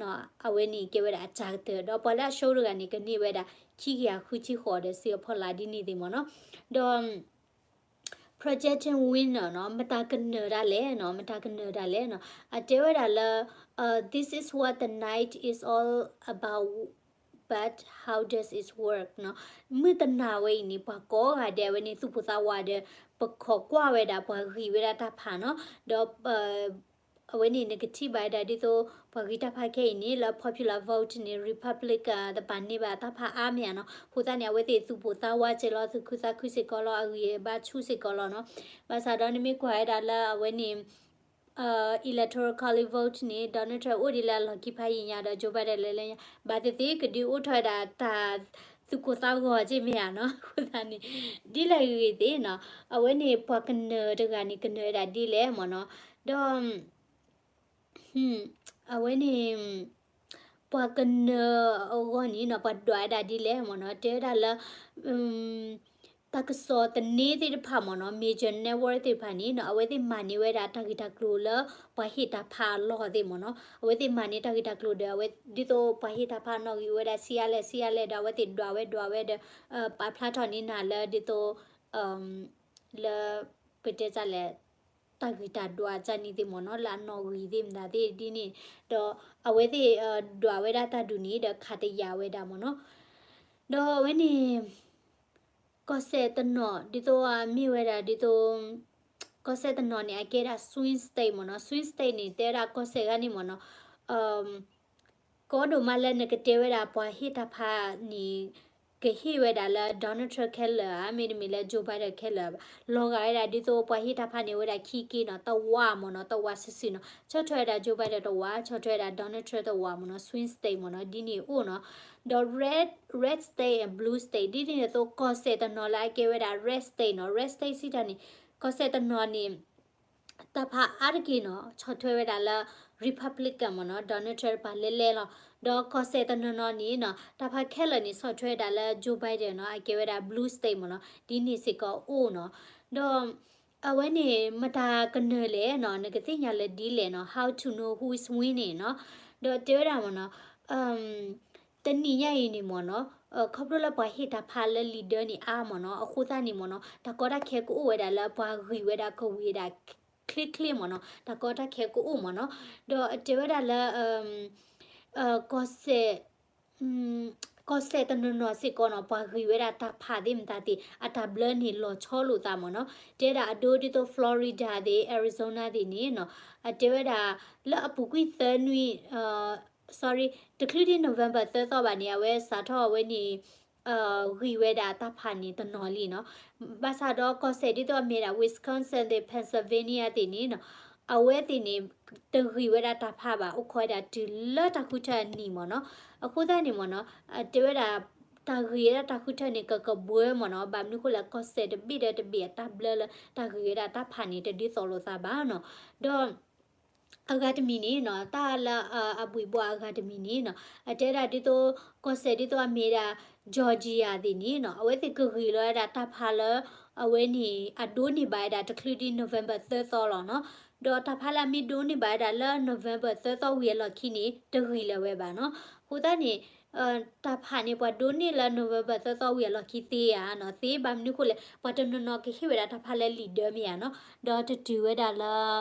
ၤ. အဝဲန့ၣ်ကဲဝဲဒၣ်အစှၤကတၢၢ် ဒီးပှၤလၢအဆိတဂၤန့ၣ် ကန့ၢ်ဝဲဒၣ်ခံကယၤဃုဆံဃိးဒီး စံးအဖီလာ်ဒ်န့ၣ်သ့ၣ်မ့ၢ်နီၤ. ဒီး projected winner နီၤ မတၤကနၢၤဒၣ်လဲာ်နီၤ မတၤကနၢၤဒၣ်လဲာ်နီၤ အတဲဝဲဒၣ်လၢ this is what the night is all about, but how does it work နီၤ. မုၢ်တနၤဝဲအံၤန့ၣ် ပှၤကိးဂၤဒဲး အဝဲန့ၣ်သူၣ်ပိၢ်သးဝးဒီး ပခိးကွၢ်ဝဲဒၣ်ပှၤဂံၢ်ဝဲဒၣ်တၢ်ဖးနီၤ. ဒီး အဝဲန့ၣ်နကထံၣ်ဘၣ်ဝဲဒၣ်ဒ်သိး ပှၤဂံၢ်တၢ်ဖးခဲအံၤန့ၣ် လၢ popular vote န့ၣ် Republican တပာ်န့ၢ်ဘၣ်တၢ်ဖးအါမ့ၢ်ဧါနီၤ. အဃိသတးန့ၣ် အဝဲသ့ၣ်သူၣ်ပိၢ်သးဝးစဲးလီၤ သူၣ်ခုသးခုစ့ၢ်ကီးလီၤ အဂံၢ်အဘါဆူၣ်စ့ၢ်ကီးလီၤနီၤ. ဘၣ်ဆၣ်ဒီးနမ့ၢ်ကွၢ်ဝဲဒၣ်လၢအဝဲန့ၣ် electoral college vote န့ၣ် Donald Trump အိၣ်ဒံးလၢအလီၢ်ခံဖးယံာ်ညါဒီး Joe Biden လဲၤလၢညါ ဘၣ်သ့ၣ်သ့ၣ်ကဒုးအိၣ်ထီၣ်ဝဲဒၣ်တၢ်သူၣ်ကိၢ်သးဂီၤက့မ့ၢ်ဧါနီၤ. အဃိသတးန့ၣ် ဒ်လဲၣ်ဂ့ၤဂ့ၤသ့ၣ်နီၤ အဝဲန့ၣ်ပှၤကနၢၤတဂၤန့ၣ် ကနၢၤဝဲဒၣ်ဒ်လဲၣ်မ့ၢ်နီၤ. ဒီး အဝဲန့ၣ် ပှၤကနၢၤအဂီၢ်န့ၣ်နီၤ ပှၤဒွးဝဲဒၣ်ဒ်လဲၣ်မ့ၢ်နီၤ တဲဝဲဒၣ်လၢ တၢ်ကစီၣ်သန့သ့ၣ်တဖၣ်မ့ၢ်နီၤ major network သ့ၣ်တဖၣ်န့ၣ်နီၤ အဝဲသ့ၣ်မၤန့ၢ်ဝဲဒၣ်တၢ်ဂ့ၢ်တၢ်ကျိၤလၢ ပှၤဟ့ၣ်တၢ်ဖးအလီၢ်သ့ၣ်မ့ၢ်နီၤ အဝဲသ့ၣ်မၤန့ၢ်တၢ်ဂ့ၢ်တၢ်ကျိၤဒီး အဝဲဒ်သိးပှၤဟ့ၣ်တၢ်ဖးနီၣ်ဂံၢ်ဝဲဒၣ်ဆံးအါလဲၣ်ဆံးအါလဲၣ်ဒီး အဝဲသ့ၣ်ဒွးဝဲဒွးဝဲဒီး ပာ်ဖျါထီၣ်န့ၢ်နၤလၢဒ်သိး လၢ ပတဲတၢ်လဲၣ် တၢ်ဂ့ၢ်တၢ်ဒွးတၢ်န့ၣ်သ့ၣ်မ့ၢ်နီၤ လၢအနီၣ်ဂံၢ်သ့ၣ်မတၤသ့ၣ်ဒ်န့ၣ် ဒီးအဝဲသ့ၣ် ဒွးဝဲဒၣ်တၢ်ဒုးန့ၣ်ဒီးခးတယာ်ဝဲဒၣ်မ့ၢ်နီၤ. ဒီးအဝဲန့ၣ် ကီၢ်စဲၣ်တနီၤ ဒ်သိးအမ့ၢ်ဝဲဒၣ်ဒ်သိး ကီၢ်စဲၣ်တနီၤန့ၣ် အကဲဒၣ် swing state မ့ၢ်နီၤ swing state န့ၣ် တဲဝဲဒၣ်ကီၢ်စဲၣ်ဂၤန့ၣ်မ့ၢ်နီၤ ကီဒိၣ်မးလၢနကတဲဝဲဒၣ်ပှၤဟ့ၣ်တၢ်ဖးန့ၣ် ကဟ့ၣ်ဝဲဒၣ်လၢ Donald Trump ခဲလၢာ်ဧါ မ့တမ့ၢ်လၢ Joe Biden ခဲလၢာ်ဧါဘၣ်. လီၤဂာ်ဝဲဒၣ်ဒ်သိးပှၤဟ့ၣ်တၢ်ဖးန့ၣ် အိၣ်ဝဲဒၣ်ခံက့နီၤ တဝးမ့ၢ်နီၤ တဝးစုာ်စုာ်နီၤ ဆီၣ်ထွဲဝဲဒၣ် Joe Biden တဝး ဆီၣ်ထွဲဝဲဒၣ် Donald Trump တဝးမ့ၢ်နီၤ swing state မ့ၢ်နီၤ ဒ်န့ၣ်အိၣ်နီၤ. ဒီး red, red state and blue state ဒ်န့ၣ်အသိး ကီၢ်စဲၣ်တနီၤလၢအကဲဝဲဒၣ် red state နီၤ red state စံးတၢ်န့ၣ် ကီၢ်စဲၣ်တနီၤန့ၣ် တၢ်ဖးအါတက့ၢ်နီၤ ဆီၣ်ထွဲဝဲဒၣ်လၢ Republican မ့ၢ်နီၤ Donald Trump တပၤလဲၤလဲၤလီၤ. ဒီးကီၢ်စဲၣ်တနီၤနီၤန့ၣ်နီၤ တၢ်ဖးခဲလၢာ်န့ၣ် ဆီၣ်ထွဲဝဲဒၣ်လၢ Joe Biden နီၤ အကဲဝဲဒၣ် blue state မ့ၢ်နီၤ ဒ်န့ၣ်စ့ၢ်ကီးအိၣ်နီၤ. ဒီး အဝဲန့ၣ် မတၤကနၢၤလဲၣ်နီၤ နကသ့ၣ်ညါလၢဒ်လဲၣ်နီၤ how to know who is winning နီၤ. ဒီးတဲဝဲဒၣ်မ့ၢ်နီၤ တနံၤညါအံၤန့ၣ်မ့ၢ်နီၤ ခီဖျိလၢပှၤဟ့ၣ်တၢ်ဖးလၢ leader န့ၣ်အါမ့ၢ်နီၤ အဃိသတးန့ၣ်မ့ၢ်နီၤ တၢ်ကီတၢ်ခဲကအိၣ်ဝဲဒၣ်လၢပှၤဂံၢ်ဝဲဒၣ်ကဝံၤဝဲဒၣ် ချ့ချ့မ့ၢ်နီၤ တၢ်ကီတၢ်ခဲကအိၣ်မ့ၢ်နီၤ. ဒီးတဲဝဲဒၣ်လၢ ကီၢ်စဲၣ် ကီၢ်စဲၣ်တနီၤနီၤစ့ၢ်ကီးနီၤ ပှၤဂံၢ်ဝဲဒၣ်တၢ်ဖးသ့ၣ်မတၤသ့ၣ် အတၢ်ဘျၢန့ၣ်လီၤဆီလိာ်သးမ့ၢ်နီၤ. တဲဒၣ်အဒိဒ်သိး Florida သ့ၣ် Arizona သ့ၣ်န့ၣ်နီၤ အတဲဝဲဒၣ် လၢအပူၤကွံာ်သၢနွံ sorry တချုးဒံး November သၢသီဘၣ်န့ၣ် အဝဲစးထီၣ်အဝဲန့ၣ် ဂံၢ်ဝဲဒၣ်တၢ်ဖးန့ၣ်တနီၤလံနီၤ. ဘၣ်ဆၣ်ဒီးကီၢ်စဲၣ်ဒ်သိးအမ့ၢ်ဒၣ် Wisconsin သ့ၣ် Pennsylvania သ့ၣ်န့ၣ်နီၤ အဝဲသ့ၣ်န့ၣ် တဂံၢ်ဝဲဒၣ်တၢ်ဖးဘၣ် အိၣ်ခိးဝဲဒၣ်တုၤလၢတၢ်ဃုထၢအနံၤမ့ၢ်နီၤ. အဃိသတးန့ၣ်မ့ၢ်နီၤ တဲဝဲဒၣ် တၢ်ဂံၢ်ဝဲဒၣ်တၢ်ဃုထၢန့ၣ် ကကဘှၢမ့ၢ်နီၤ. ဘၣ်မနုၤဃိလဲၣ် ကီၢ်စဲၣ်တဘ့ၣ်ဒီးတဘ့ၣ်အတၢ်ဘျၢလၢတၢ်ဂံၢ်ဝဲဒၣ်တၢ်ဖးန့ၣ် တဒ်သိးလိာ်သးဘၣ်နီၤ. ဒီး အဂၤတမံၤန့ၣ်နီၤ တၢ်လၢအဘှံးဘှီၣ်အဂၤတမံၤန့ၣ်နီၤ အတဲဒၣ်ဒ်သိး ကီၢ်စဲၣ်ဒ်သိးအမ့ၢ်ဒၣ် Georgia သ့ၣ်န့ၣ်နီၤ အဝဲသ့ၣ်ကဂံၢ်လီၤဝဲဒၣ်တၢ်ဖးလၢ အဝဲန့ၣ် အဒိးန့ၢ်ဘၣ်ဝဲဒၣ်တချုးဒံး November သၢသီလီၤနီၤ. ဒီးတၢ်ဖးလၢအမ့ၢ်ဒိးန့ၢ်ဘၣ်ဝဲဒၣ်လၢ November သၢသီဝံၤအလီၢ်ခံန့ၣ် တဂံၢ်လၢၤဝဲဘၣ်နီၤ. အဃိသတးန့ၣ် တၢ်ဖးန့ၣ် ပှၤဒိးန့ၢ်လၢ November သၢသီဝံၤအလီၢ်ခံသ့ဧါနီၤ သ့ဘၣ်မနုၤဃိလဲၣ် ပှၤတနီၤနီၤကဟ့ၣ်ဝဲဒၣ်တၢ်ဖးလၢ leader မ့ၢ်ဧါနီၤ ဒီးတတုၤဝဲဒၣ်လၢ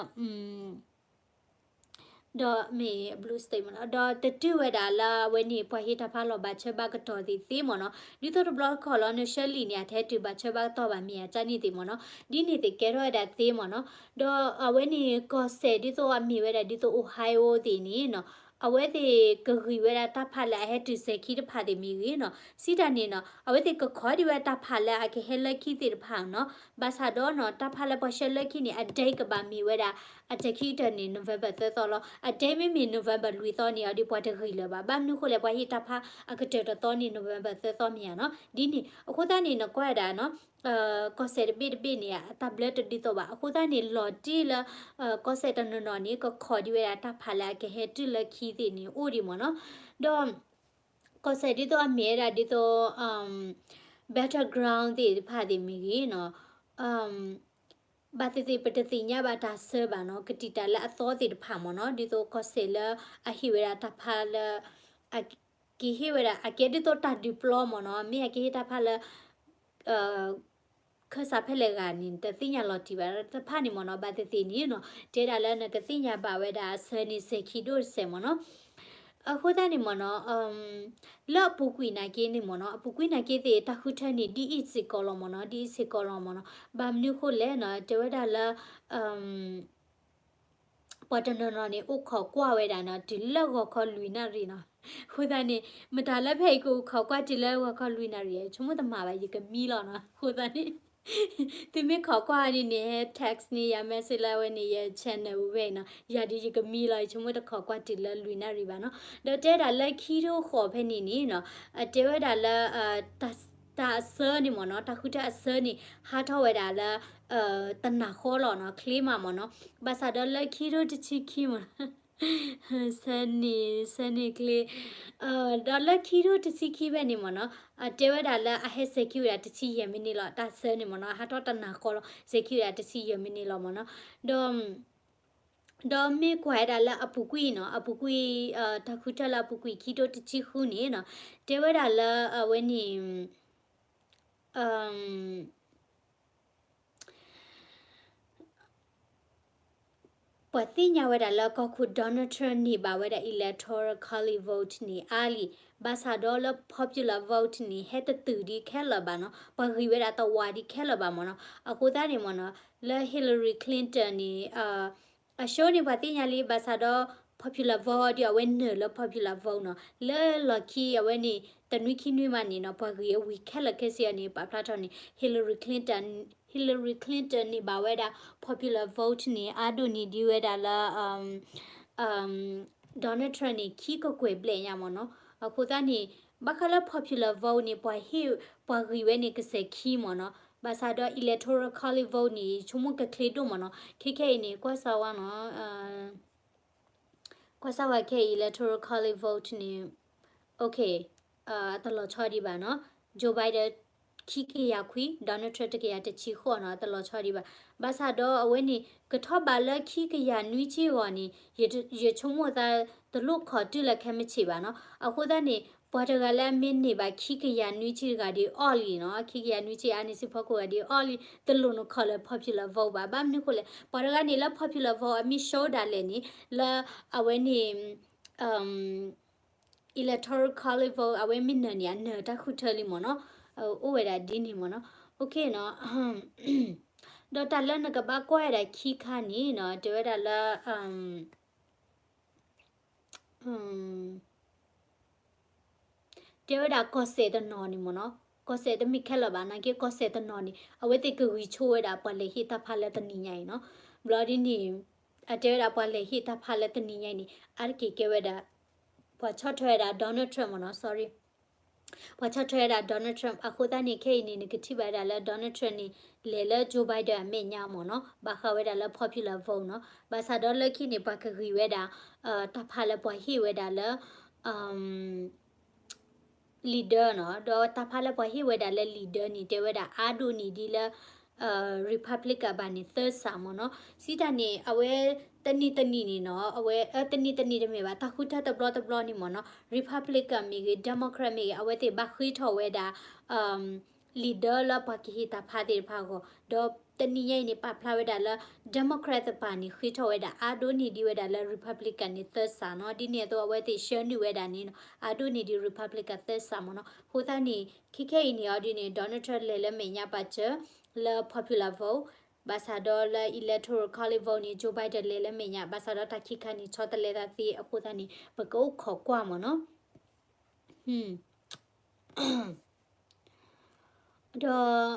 ဒီးမ့ၢ် blue state မ့ၢ်နီၤ ဒီးတတုၤဝဲဒၣ်လၢအဝဲန့ၣ် ပှၤဟ့ၣ်တၢ်ဖးလီၤဘၣ်ဆၢဘၣ်ကတီၢ်သ့ၣ်သ့မ့ၢ်နီၤ ဒ်သိးတဘျီတခီၣ်လီၤ န Shirley န့ၣ် အတဟဲတုၤဘၣ်ဆၢဘၣ်ကတီၢ်ဘၣ်မ့ၢ်ဧါ ကန့ၣ်သ့ၣ်မ့ၢ်နီၤ ဒ်န့ၣ်သ့ၣ်ကဲထီၣ်ဝဲဒၣ်သ့မ့ၢ်နီၤ ဒီးအဝဲန့ၣ်ကီၢ်စဲၣ်ဒ်သိးအမ့ၢ်ဝဲဒၣ်ဒ်သိး Ohio သ့ၣ်န့ၣ်နီၤ အဝဲသ့ၣ်ကဂံၢ်ဝဲဒၣ်တၢ်ဖးလၢအဟဲတုၤစဲၤခံတဖၣ်သ့ၣ်မ့ၢ်ဂ့ၤနီၤ စံးတၢ်န့ၣ်နီၤ အဝဲသ့ၣ်ကခိးဒံးဝဲတၢ်ဖးလၢအကဟဲလၢခံသ့ၣ်တဖၣ်နီၤ ဘၣ်ဆၣ်ဒီးနီၤ တၢ်ဖးလၢပှၤဆှၢလၢခံန့ၣ် အ date ကဘၣ်မ့ၢ်ဝဲဒၣ် အတခံကတၢၢ်န့ၣ် November သၢသီလီၤ အ date မ့မ့ၢ် November လွံၢ်သီန့ၣ် အဒ်ပှၤတဂံၢ်လၢၤဘၣ် ဘၣ်မနုၤဃိလဲၣ် ပှၤဟ့ၣ်တၢ်ဖးအကတၢၢ်တသီန့ၣ် November သၢသီမ့ၢ်ဧါနီၤ ဒ်န့ၣ် အဃိသတးန့ၣ် နကွၢ်ဝဲဒၣ်နီၤ ကီၢ်စဲၣ်တဘ့ၣ်တဘ့ၣ်န့ၣ် အတၢ်ဘျၢတဒ်သိးဘၣ်. အဃိသတးန့ၣ် လီၤတံၢ်လၢ ကီၢ်စဲၣ်တနီၤနီၤန့ၣ် ကခိးဒံးဝဲဒၣ်တၢ်ဖးလၢအကဟဲတုၤလၢခံသ့ၣ်န့ၣ် အိၣ်ဒံးမ့ၢ်နီၤ. ဒီး ကီၢ်စဲၣ်ဒ်သိးအမ့ၢ်ဝဲဒၣ်ဒ်သိး battleground သ့ၣ်တဖၣ်သ့ၣ်မ့ၢ်ဂ့ၤနီၤ, ဘၣ်သ့ၣ်သ့ၣ် ပတသ့ၣ်ညါဘၣ်တၢ်ဆၢဘၣ်နီၤ, ကတံာ်တာ်လၢအသီသ့ၣ်တဖၣ်မ့ၢ်နီၤ, ဒ်သိးကီၢ်စဲၣ်လၢအဟ့ၣ်ဝဲဒၣ်တၢ်ဖးလၢ အကဟ့ၣ်ဝဲဒၣ် အကဲဒ်သိးတၢ်ဒုးပျီမ့ၢ်နီၤ, မ့ၢ်အကဟ့ၣ်တၢ်ဖးလၢ ခၢၣ်စးဖဲလဲၣ်ဂၤန့ၣ် တသ့ၣ်ညါလီၤတံၢ်ဘၣ်တဖၣ်န့ၣ်မ့ၢ်နီၤ, ဘၣ်သ့ၣ်သ့ၣ်န့ၣ်နီၤ, တဲဒၣ်လၢနကသ့ၣ်ညါဘၣ်ဝဲဒၣ်အဆၢန့ၣ် စဲၤခံဒိၣ်တစဲးမ့ၢ်နီၤ. အဃိသတးန့ၣ်မ့ၢ်နီၤ, လၢအပူၤကွံာ်နာ်က့န့ၣ်မ့ၢ်နီၤ, အပူၤကွံာ်နာ်က့သ့ၣ် တၢ်ဃုထၢန့ၣ် ဒ်အံၤစ့ၢ်ကီးလီၤမ့ၢ်နီၤ, ဒ်အံၤစ့ၢ်ကီးလီၤမ့ၢ်နီၤ. ဘၣ်မနုၤဃိလဲၣ်နီၤ, တဲဝဲဒၣ်လၢ ပှၤတနီၤနီၤန့ၣ် အိၣ်ခိးကွၢ်ဝဲဒၣ်နီၤ, တုၤလၢဂီၤခီလွံၢ်နၣ်ရံၣ်နီၤ. အဃိသတးန့ၣ် မတၤလၢဖဲအံၤကအိၣ်ခိးကွၢ်တုၤလၢဂီၤခီလွံၢ်နၣ်ရံၣ်, ယဆိကမိၣ်တမၤဘၣ်, ယကမံလီၤနီၤ. အဃိသတးန့ၣ် သုမ့ၢ်ခိးကွၢ်န့ၣ်န့ၣ် ဟဲ text န့ၣ် ယၤ message လၢအဝဲန့ၣ် ယ channel ဝဲနီၤ, ယၤဒီးယကမံလီၤ, ယဆိကမိၣ်တခိးကွၢ်တုၤလၢလွံၢ်နၣ်ရံၣ်ဘၣ်နီၤ. ဒီးတဲဒၣ်လၢခံထိဃီၤဖဲန့ၣ်န့ၣ်နီၤ, အတဲဝဲဒၣ်လၢ တၢ်အဆၢန့ၣ်မ့ၢ်နီၤ, တၢ်ဃုထၢအဆၢန့ၣ် ဟးထီၣ်ဝဲဒၣ်လၢ တနၤဃီလီၤနီၤ, ချ့မးမ့ၢ်နီၤ. ဘၣ်ဆၣ်ဒီးလၢခံထိတဆံခံမ့ၢ်နီၤ, ဆၢန့ၣ် ဆၢန့ၣ်ချ့, ဒီးလၢခံထိတဆံခံဖဲန့ၣ်မ့ၢ်နီၤ, အတဲဝဲဒၣ်လၢအဟဲစဲၤခံဝဲဒၣ်တဆံယဲၢ်မံးနံးလီၤ, တၢ်ဆၢန့ၣ်မ့ၢ်နီၤ, ဟးထီၣ်တနၤဃီလီၤ, စဲၤခံဝဲဒၣ်တဆံယဲၢ်မံးနံးလီၤမ့ၢ်နီၤ. ဒီး ဒီးမ့ၢ်ကွၢ်ဝဲဒၣ်လၢအပူၤကွံာ်နီၤ, အပူၤကွံာ် တၢ်ဃုထၢလၢအပူၤကွံာ်ခံထိတဆံဃုန့ၣ်နီၤ, တဲဝဲဒၣ်လၢအဝဲန့ၣ် ပှၤသ့ၣ်ညါဝဲဒၣ်လၢကီၢ်ခိၣ် Donald Trump န့ၢ်ဘၣ်ဝဲဒၣ် electoral college vote န့ၣ်အါလံ, ဘၣ်ဆၣ်ဒီးလၢ popular vote န့ၣ် ဟဲတတုၤဒံးခဲလၢာ်ဘၣ်နီၤ, ပှၤဂံၢ်ဝဲဒၣ်တဝးဒံးခဲလၢာ်ဘၣ်မ့ၢ်နီၤ. အဃိသတးန့ၣ်မ့ၢ်နီၤ, လၢ Hillary Clinton န့ၣ် အ show န့ၣ် ပှၤသ့ၣ်ညါလံ, ဘၣ်ဆၣ်ဒီး popular vote ဒီးအဝဲနုာ်လၢ popular vote နီၤ, လၢလီၢ်ခံအဝဲန့ၣ် တနွံခံနွံမးန့ၣ်နီၤ, ပှၤဂံၢ်အဝံၤခဲလၢာ်ခဲဆ့အီၤန့ၣ် ပာ်ဖျါထီၣ်န့ၣ် Hillary Clinton, Hillary Clinton န့ၢ်ဘၣ်ဝဲဒၣ် popular vote န့ၣ် အါဒိၣ်န့ၢ်ဒံးဝဲဒၣ်လၢ Donald Trump န့ၣ် ခံကကွဲၢ်ဘျဲၣ်ညါမ့ၢ်နီၤ. အဃိသတးန့ၣ် ဘၣ်ဃးလၢ popular vote န့ၣ် ပှၤဟ့ၣ် ပှၤဂံၢ်ဝဲန့ၣ်ကစဲၤခံမ့ၢ်နီၤ, ဘၣ်ဆၣ်ဒီး electoral college vote န့ၣ် ဆိကမိၣ်ကချ့ဒိၣ်မ့ၢ်နီၤ. ခဲခဲအံၤန့ၣ် ကွၢ်စၢ်ဝဲနီၤ, ကွၢ်စၢ်ဝဲခဲအံၤ electoral college vote န့ၣ် okay, အတလီၤဆီဒံးဘၣ်နီၤ. Joe Biden ခံကယၤခွံ, Donald Trump တကယၤတဆံဃိးနီၤ, အတလီၤဆီဒံးဘၣ်. ဘၣ်ဆၣ်ဒီးအဝဲန့ၣ် ကထီၣ်ဘးလၢခံကယၤနွံဆံအဂီၢ်န့ၣ် ယဆိကမိၣ်သးတလိၣ်ခိးတုၤလၢခဲမုၢ်ဆ့ၣ်ဘၣ်နီၤ. အဃိသတးန့ၣ် ပှၤတဂၤလၢအမ့ၢ်န့ၢ်ဘၣ်ခံကယၤနွံဆံတဂၤဒီးအီၣ်လံနီၤ, ခံကယၤနွံဆံအါန့ၢ်ဆံဖီခိၣ်ဂၤဒီးအီၣ်လံ, တလိၣ်နခိးလၢ popular vote ဘၣ်. ဘၣ်မနုၤဃိလဲၣ်, ပှၤတဂၤန့ၣ်လၢ popular vote အမ့ၢ် show ဒၣ်လဲာ်န့ၣ် လၢအဝဲန့ၣ် electoral college vote အဝဲမ့ၢ်နၢၤန့ၣ် အနၢၤတၢ်ဃုထၢလံမ့ၢ်နီၤ, အိၣ်ဝဲဒၣ်ဒ်န့ၣ်မ့ၢ်နီၤ. Okay နီၤ, ဒီးတၢ်လၢနကဘၣ်ကွၢ်ဝဲဒၣ်ခံခါန့ၣ်နီၤ, တဲဝဲဒၣ်လၢ တဲဝဲဒၣ်ကီၢ်စဲၣ်တနီၤန့ၣ်မ့ၢ်နီၤ, ကီၢ်စဲၣ်တမ့ၢ်ခဲလၢာ်ဘၣ်, နာ်က့ကီၢ်စဲၣ်တနီၤန့ၣ် အဝဲသ့ၣ်ကဂံၢ်ဆိဝဲဒၣ်ပှၤလဲၤဟ့ၣ်တၢ်ဖးလၢတနံၤညါအံၤနီၤ. ဘျီဒ်န့ၣ် အတဲဝဲဒၣ်ပှၤလဲၤဟ့ၣ်တၢ်ဖးလၢတနံၤညါအံၤန့ၣ် အါတက့ၢ်ကဲဝဲဒၣ် ပှၤဆီၣ်ထွဲဝဲဒၣ် Donald Trump မ့ၢ်နီၤ, sorry, ပှၤဆီၣ်ထွဲဝဲဒၣ် Donald Trump. အဃိသတးန့ၣ် ခဲအံၤန့ၣ် နကထံၣ်ဘၣ်ဝဲဒၣ်လၢ Donald Trump န့ၣ် လဲၤလၢ Joe Biden အမဲာ်ညါမ့ၢ်နီၤ, ဘၣ်ဃးဝဲဒၣ်လၢ popular vote နီၤ. ဘၣ်ဆၣ်ဒီးလၢခံန့ၣ် ပှၤကဂံၢ်ဝဲဒၣ် တၢ်ဖးလၢပှၤဟ့ၣ်ဝဲဒၣ်လၢ leader နီၤ, ဒီးတၢ်ဖးလၢပှၤဟ့ၣ်ဝဲဒၣ်လၢ leader န့ၣ် တဲဝဲဒၣ်အါဒိၣ်န့ၢ်ဒံးလၢ Republican ဘၣ်န့ၣ် သၢစးမ့ၢ်နီၤ. စံးတၢ်န့ၣ် အဝဲတနံၤတနံၤန့ၣ်နီၤ, အဝဲ တနံၤတနံၤတမ့ၢ်ဘၣ်, တၢ်ဃုထၢတဘျီတဘျီန့ၣ်မ့ၢ်နီၤ, Republican မ့ၢ်ဂ့ၤ, Democrat မ့ၢ်ဂ့ၤ, အဝဲသ့ၣ်ဘၣ်ဃ့ထီၣ်ဝဲဒၣ် leader လၢပှၤကဟ့ၣ်တၢ်ဖးသ့ၣ်တဖၣ်အဂီၢ်, ဒီးတနံၤညါအံၤန့ၣ် ပာ်ဖျါဝဲဒၣ်လၢ Democrat တပၤန့ၣ် ဃ့ထီၣ်ဝဲဒၣ်အါဒိၣ်န့ၢ်ဒံးဝဲဒၣ်လၢ Republican န့ၣ် သၢစးနီၤ. ဒ်န့ၣ်အသိး အဝဲသ့ၣ်ဆှၢနုာ်ဝဲဒၣ်န့ၣ်နီၤ, အါဒိၣ်န့ၢ်ဒံး Republican သၢစးမ့ၢ်နီၤ. အဃိသတးန့ၣ် ခဲခဲအံၤန့ၣ်အီၤဒ်န့ၣ် Donald Trump လဲၤလၢမဲာ်ညါပာ်စၢၤ လၢ popular vote ဘၣ်ဆၣ်ဒီးလၢ electoral college vote န့ၣ် Joe Biden လဲၤလၢမဲာ်ညါ, ဘၣ်ဆၣ်ဒီးတၢ်ခံခါန့ၣ် ဆီတလဲသးသ့, အဃိသတးန့ၣ် ပကအိၣ်ခိးကွၢ်မ့ၢ်နီၤ. ဒီး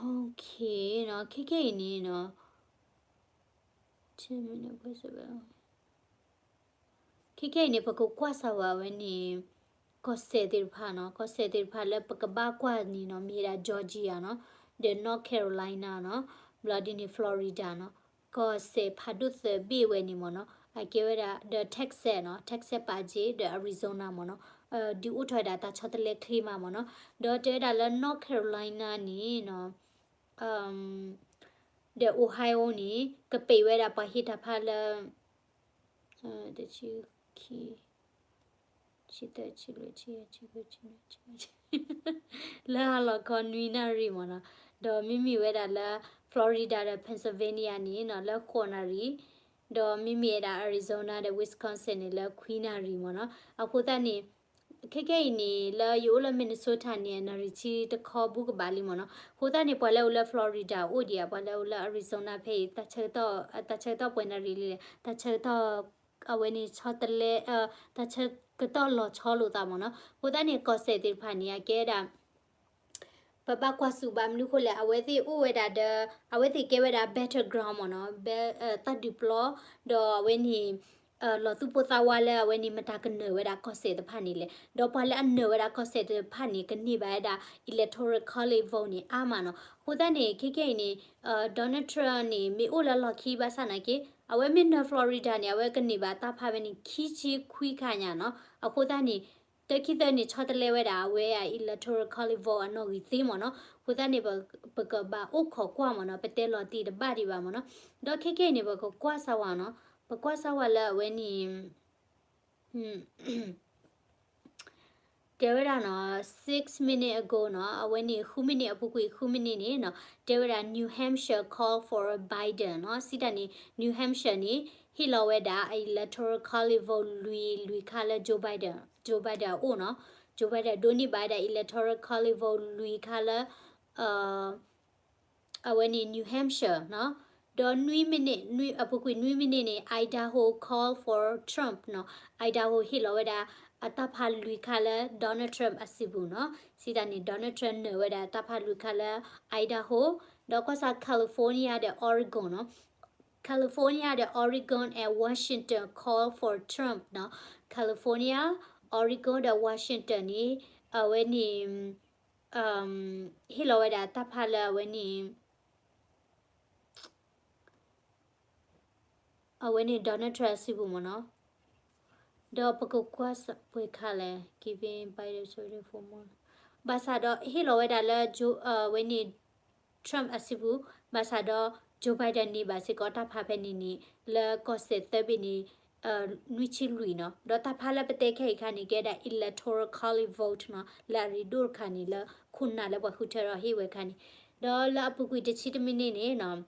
okay နီၤ, ခဲခဲအံၤန့ၣ်နီၤ, ခဲခဲအံၤန့ၣ် ပကကွၢ်စၢၤဝဲအဝဲန့ၣ် ကီၢ်စဲၣ်သ့ၣ်တဖၣ်နီၤ, ကီၢ်စဲၣ်သ့ၣ်တဖၣ်လၢပကဘၣ်ကွၢ်န့ၣ်နီၤ မ့ၢ်ဝဲဒၣ် Georgia နီၤ, ဒီး North Carolina နီၤ, ဘျီဒ်န့ၣ် Florida နီၤ, ကီၢ်စဲၣ်ဖးဒိၣ်သၢဘ့ၣ်ဝဲန့ၣ်မ့ၢ်နီၤ, အကဲဝဲဒၣ် ဒီး Texas နီၤ, Texas ပာ်က့ၤ ဒီး Arizona မ့ၢ်နီၤ, ဒုးအိၣ်ထီၣ်ဝဲဒၣ်တၢ်ဆီတလဲချ့မးမ့ၢ်နီၤ, ဒီးတဲဝဲဒၣ်လၢ North Carolina န့ၣ်နီၤ ဒီး Ohio န့ၣ် ကပံးဝဲဒၣ်ပှၤဟ့ၣ်တၢ်ဖးလၢ တဆံခံ ဆံသၢ ဆံလွံၢ် ဆံယဲၢ် ဆံဃု ဆံနွံ ဆံ လၢအလီၢ်ခီနွံနၣ်ရံၣ်မ့ၢ်နီၤ, ဒီးမ့မ့ၢ်ဝဲဒၣ်လၢ Florida ဒီး Pennsylvania န့ၣ်နီၤ လၢဃိးနၣ်ရံၣ်, ဒီးမ့မ့ၢ်ဝဲဒၣ် Arizona ဒီး Wisconsin န့ၣ် လၢခွံနၣ်ရံၣ်မ့ၢ်နီၤ, အဃိသတးန့ၣ် ခဲကဲအံၤန့ၣ် လၢယအိၣ်လၢ Minnesota န့ၣ် နၣ်ရံၣ်ဆံတခီဘူးကဘၣ်လံမ့ၢ်နီၤ, အဃိသတးန့ၣ် ပှၤလၢအိၣ်လၢ Florida အိၣ်ဒံးဧါ, ပှၤလၢအိၣ်လၢ Arizona ဖဲအံၤ တၢ်ဆၢကတီၢ် တၢ်ဆၢကတီၢ်ပှဲၤနၣ်ရံၣ်လံလဲၣ်, တၢ်ဆၢကတီၢ် အဝဲန့ၣ်ဆီတလဲ တၢ်ဆၢကတီၢ်လီၤဆီလိာ်သးမ့ၢ်နီၤ, အဃိသတးန့ၣ် ကီၢ်စဲၣ်သ့ၣ်တဖၣ်န့ၣ် အကဲဒၣ် ပဘၣ်ကွၢ်စူၣ်ဘၣ်မနုၤဃိလဲၣ်, အဝဲသ့ၣ်အိၣ်ဝဲဒၣ်ဒီး အဝဲသ့ၣ်ကဲဝဲဒၣ် battleground မ့ၢ်နီၤ, တၢ်ဒုးပျီ, ဒီးအဝဲန့ၣ် လီၤသူၣ်ပိၢ်သးဝးလၢအဝဲန့ၣ် မတၤကနၢၤဝဲဒၣ်ကီၢ်စဲၣ်တဖၣ်န့ၣ်လဲၣ်, ဒီးပှၤလၢအနၢၤဝဲဒၣ်ကီၢ်စဲၣ်တဖၣ်န့ၣ် ကန့ၢ်ဘၣ်ဝဲဒၣ် electoral college vote န့ၣ်အါမးနီၤ, အဃိသတးန့ၣ် ခဲကဲအံၤန့ၣ် Donald Trump န့ၣ် မ့ၢ်အိၣ်လၢလီၢ်ခံဘၣ်ဆၣ်နာ်က့ အဝဲမ့ၢ်နၢၤ Florida န့ၣ် အဝဲကန့ၢ်ဘၣ်တၢ်ဖးဝဲန့ၣ် ခံဆံခွံခါညါနီၤ, အဃိသတးန့ၣ် တၢခံသၢန့ၣ် ဆီတလဲဝဲဒၣ်အဝဲအ electoral college vote အနီၣ်ဂံၢ်သ့မ့ၢ်နီၤ, အဃိသတးန့ၣ် ပကဘၣ်အိၣ်ခိးကွၢ်မ့ၢ်နီၤ, ပတဲလီၤတံၢ်တဘၣ်ဒံးဘၣ်မ့ၢ်နီၤ, ဒီးခဲကဲအံၤန့ၣ် ပကကွၢ်စၢ်ဝဲနီၤ, ပကွၢ်စၢ်ဝဲလၢအဝဲန့ၣ် တဲဝဲဒၣ်နီၤ six minute ago နီၤ, အဝဲန့ၣ် ဃုမံးနံး အပူၤကွံာ် ဃုမံးနံးန့ၣ်နီၤ, တဲဝဲဒၣ် New Hampshire call for Biden နီၤ, စံးတၢ်န့ၣ် New Hampshire န့ၣ် ဟ့ၣ်လီၤဝဲဒၣ် electoral college vote လွံၢ်လွံၢ်ခါလၢ Joe Biden, Joe Biden အအိၣ်နီၤ, Joe Biden ဒိးန့ၢ်ဘၣ်ဝဲဒၣ် electoral college vote လွံၢ်ခါလၢ အဝဲန့ၣ် New Hampshire နီၤ, ဒီးနွံမံးနံး အပူၤကွံာ်နွံမံးနံးန့ၣ် Idaho call for Trump နီၤ, Idaho ဟ့ၣ်လီၤဝဲဒၣ်အတၢ်ဖးလွံၢ်ခါလၢ Donald Trump အစုပူၤနီၤ, စံးတၢ်န့ၣ် Donald Trump နၢၤဝဲဒၣ်တၢ်ဖးလွံၢ်ခါလၢ Idaho, ဒီးကွၢ်စၢ် California ဒီး Oregon နီၤ, California ဒီး Oregon and Washington call for Trump နီၤ, California, Oregon ဒီး Washington န့ၣ် အဝဲန့ၣ် ဟ့ၣ်လီၤဝဲဒၣ်တၢ်ဖးလၢအဝဲန့ၣ် အဝဲန့ၣ် Donald Trump အစုပူၤမ့ၢ်နီၤ, ဒီးပကကွၢ်စၢ်ပှဲၤခါလဲၣ် giving Biden support for more, ဘၣ်ဆၣ်ဒီးဟ့ၣ်လီၤဝဲဒၣ်လၢ အဝဲန့ၣ် Trump အစုပူၤ, ဘၣ်ဆၣ်ဒီး Joe Biden န့ၢ်ဘၣ်စ့ၢ်ကီးတၢ်ဖးဖဲန့ၣ်န့ၣ် လၢကီၢ်စဲၣ်သၢဘ့ၣ်န့ၣ် နွံဆံလွံၢ်နီၤ, ဒီးတၢ်ဖးလၢပတဲခဲအံၤခါန့ၣ် ကဲဒၣ် electoral college vote နီၤ, လၢအရ့ဒိၣ်တခါန့ၣ် လၢခိၣ်နၢ်လၢပှၤဃုထၢဒီးဟ့ၣ်ဝဲခါန့ၣ်, ဒီးလၢအပူၤကွံာ်တဆံတမံးနံးန့ၣ်နီၤ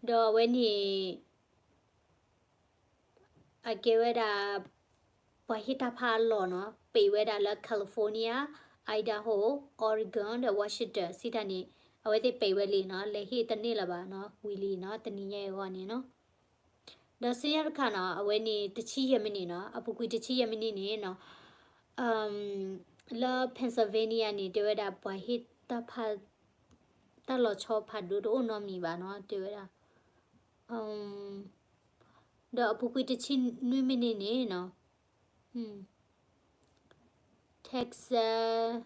ဒီးအဝဲန့ၣ် အကဲဝဲဒၣ် ပှၤဟ့ၣ်တၢ်ဖးအလီၢ်နီၤ, ပံးဝဲဒၣ်လၢ California, Idaho, Oregon ဒီး Washington စံးတၢ်န့ၣ် အဝဲသ့ၣ်ပံးဝဲလံနီၤ, လဲၤဟ့ၣ်တန့ၢ်လၢၤဘၣ်နီၤ, ဝံၤလံနီၤ, တနံၤညါအံၤအဂီၢ်န့ၣ်နီၤ. ဒီးဆူညါတခါနီၤ, အဝဲန့ၣ်တဆံယဲၢ်မံးနံးနီၤ, အပူၤကွံာ်တဆံယဲၢ်မံးနံးန့ၣ်နီၤ လၢ Pennsylvania န့ၣ် တဲဝဲဒၣ်ပှၤဟ့ၣ်တၢ်ဖး တၢ်လီၤဆီဖးဒိၣ်တအိၣ်နီတမံၤဘၣ်နီၤ, တဲဝဲဒၣ် ဒီးအပူၤကွံာ်တဆံနွံမံးနံးန့ၣ်နီၤ Texas,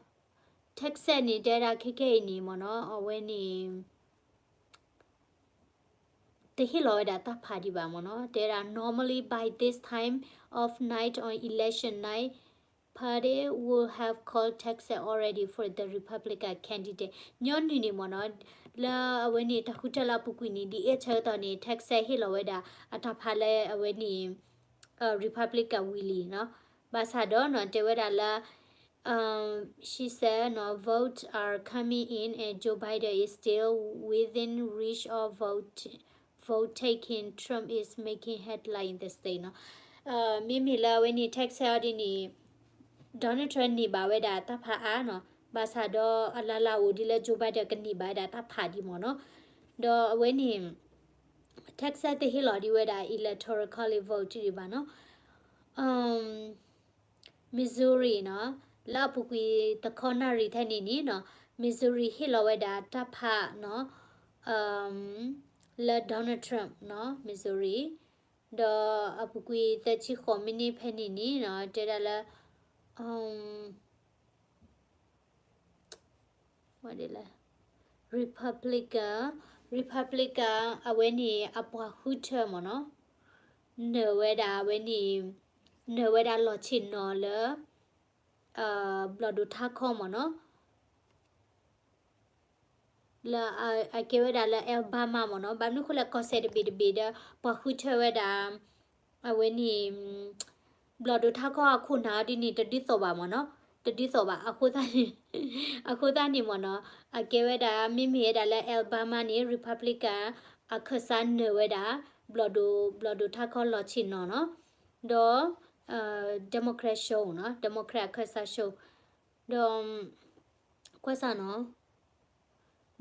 Texas န့ၣ် တဲဝဲဒၣ်ခဲခဲအံၤန့ၣ်မ့ၢ်နီၤ, အဝဲန့ၣ် တဟ့ၣ်လီၤဝဲဒၣ်တၢ်ဖးဒံးဘၣ်မ့ၢ်နီၤ, တဲဝဲဒၣ် normally by this time of night on election night, party would have called Texas already for the Republican candidate. ညီနုၢ်န့ၣ်မ့ၢ်နီၤ, လၢအဝဲန့ၣ် တၢ်ဃုထၢလၢအပူၤကွံာ်န့ၣ် ဒ်အဆၢကတီၢ်န့ၣ် Texas ဟ့ၣ်လီၤဝဲဒၣ်အတၢ်ဖးလၢအဝဲန့ၣ် Republican ဝံၤလံနီၤ, ဘၣ်ဆၣ်ဒီးနီၤ တဲဝဲဒၣ်လၢ she said, no, votes are coming in and Joe Biden is still within reach of vote, vote taking. Trump is making headline in the state နီၤ. မ့မ့ၢ်လၢအဝဲန့ၣ် Texas အီၤဒ်န့ၣ် Donald Trump န့ၢ်ဘၣ်ဝဲဒၣ်တၢ်ဖးအါနီၤ, ဘၣ်ဆၣ်ဒီးအလၢ်လၢ်အိၣ်ဒ်လၢ Joe Biden ကန့ၢ်ဘၣ်ဝဲဒၣ်တၢ်ဖးဒံးမ့ၢ်နီၤ. ဒီးအဝဲန့ၣ် Texas တဟ့ၣ်လီၤဒံးဝဲဒၣ် electoral college vote ဒံးဘၣ်နီၤ. Missouri နီၤ, လၢအပူၤကွံာ်တခီနၣ်ရံၣ်ထဲန့ၣ်န့ၣ်နီၤ, Missouri ဟ့ၣ်လီၤဝဲဒၣ်တၢ်ဖးနီၤ, လၢ Donald Trump နီၤ, Missouri ဒီးအပူၤကွံာ်သၢဆံဃိးမံးနံးဖဲန့ၣ်န့ၣ်နီၤ တဲဒၣ်လၢ ဝဲဒ်လဲၣ် Republican, Republican အဝဲန့ၣ်အပှၤဃုထၢမ့ၢ်နီၤ နၢၤဝဲဒၣ်အဝဲန့ၣ် နၢၤဝဲဒၣ်လီၢ်ဆ့ၣ်နီၤလၢ ဘျီၣ်ဒိၣ်ထါခီမ့ၢ်နီၤ လၢအကဲဝဲဒၣ်လၢ Alabama မ့ၢ်နီၤ ဘၣ်မနုၤဃိလဲၣ် ကီၢ်စဲၣ်တဘ့ၣ်တဘ့ၣ်ဒီး ပှၤဃုထၢဝဲဒၣ် အဝဲန့ၣ် ဘျီၣ်ဒိၣ်ထါခီအခိၣ်နၢ်အီၤဒ်န့ၣ် တဒ်သိးဘၣ်မ့ၢ်နီၤ တဒ်သိးဘၣ် အဃိသတးန့ၣ် အဃိသတးန့ၣ်မ့ၢ်နီၤ အကဲဝဲဒၣ် မ့မ့ၢ်ဝဲဒၣ်လၢ Alabama န့ၣ် Republican အခၢၣ်စးနၢၤဝဲဒၣ် ဘျီၣ်ဒိၣ် ဘျီၣ်ဒိၣ်ထါခီလီၢ်ဆ့ၣ်နီၤနီၤ ဒီး Democrat ဆှိနီၤ Democrat အခၢၣ်စးဆှိ ဒီး ကွၢ်စၢ်နီၤ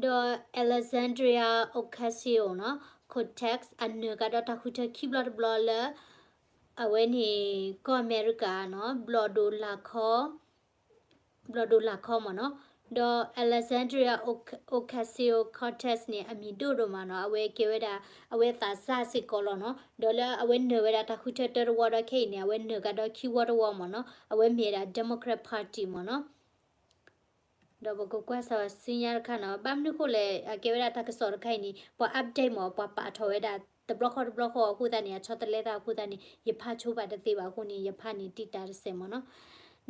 ဒီး Alexandria Ocasio နီၤ Cortez အနၢၤကဒီးတၢ်ဃုထၢခံဘျီတဘျီလၢ အဝဲန့ၣ် ကီၢ်အမဲရကၤနီၤ ဘျီၣ်ဒိၣ်လၢ်ခီ ဘျီၣ်ဒိၣ်လၢ်ခီမ့ၢ်နီၤ ဒီး Alexandria Oc- Ocasio-Cortez န့ၣ် အမံၤဒိၣ်ဒိၣ်မးနီၤ အဝဲကဲဝဲဒၣ် အဝဲသးစၢ်စ့ၢ်ကီးလီၤနီၤ ဒီးလၢအဝဲနၢၤဝဲဒၣ်တၢ်ဃုထၢတၢတဝီဒီးခဲအံၤန့ၣ် အဝဲနၢၤကဒီးခံဝီတဝီမ့ၢ်နီၤ အဝဲမ့ၢ်ဝဲဒၣ် Democrat Party မ့ၢ်နီၤ ဒီးပကကွၢ်စၢၤဆူညါတခါနီၤ ဘၣ်မနုၤဃိလဲၣ် အကဲဝဲဒၣ်တၢ်ကစီၣ်တခါအံၤန့ၣ် ပှၤ update မ့ၢ် ပှၤပာ်ထီၣ်ဝဲဒၣ် တဘျီဃီတဘျီဃီအဃိသတးန့ၣ် အဆီတလဲသးအဃိသတးန့ၣ် ယဖးဆိပာ်တသ့ဘၣ်အဃိန့ၣ် ယဖးန့ၣ်တံာ်တာ်တစဲးမ့ၢ်နီၤ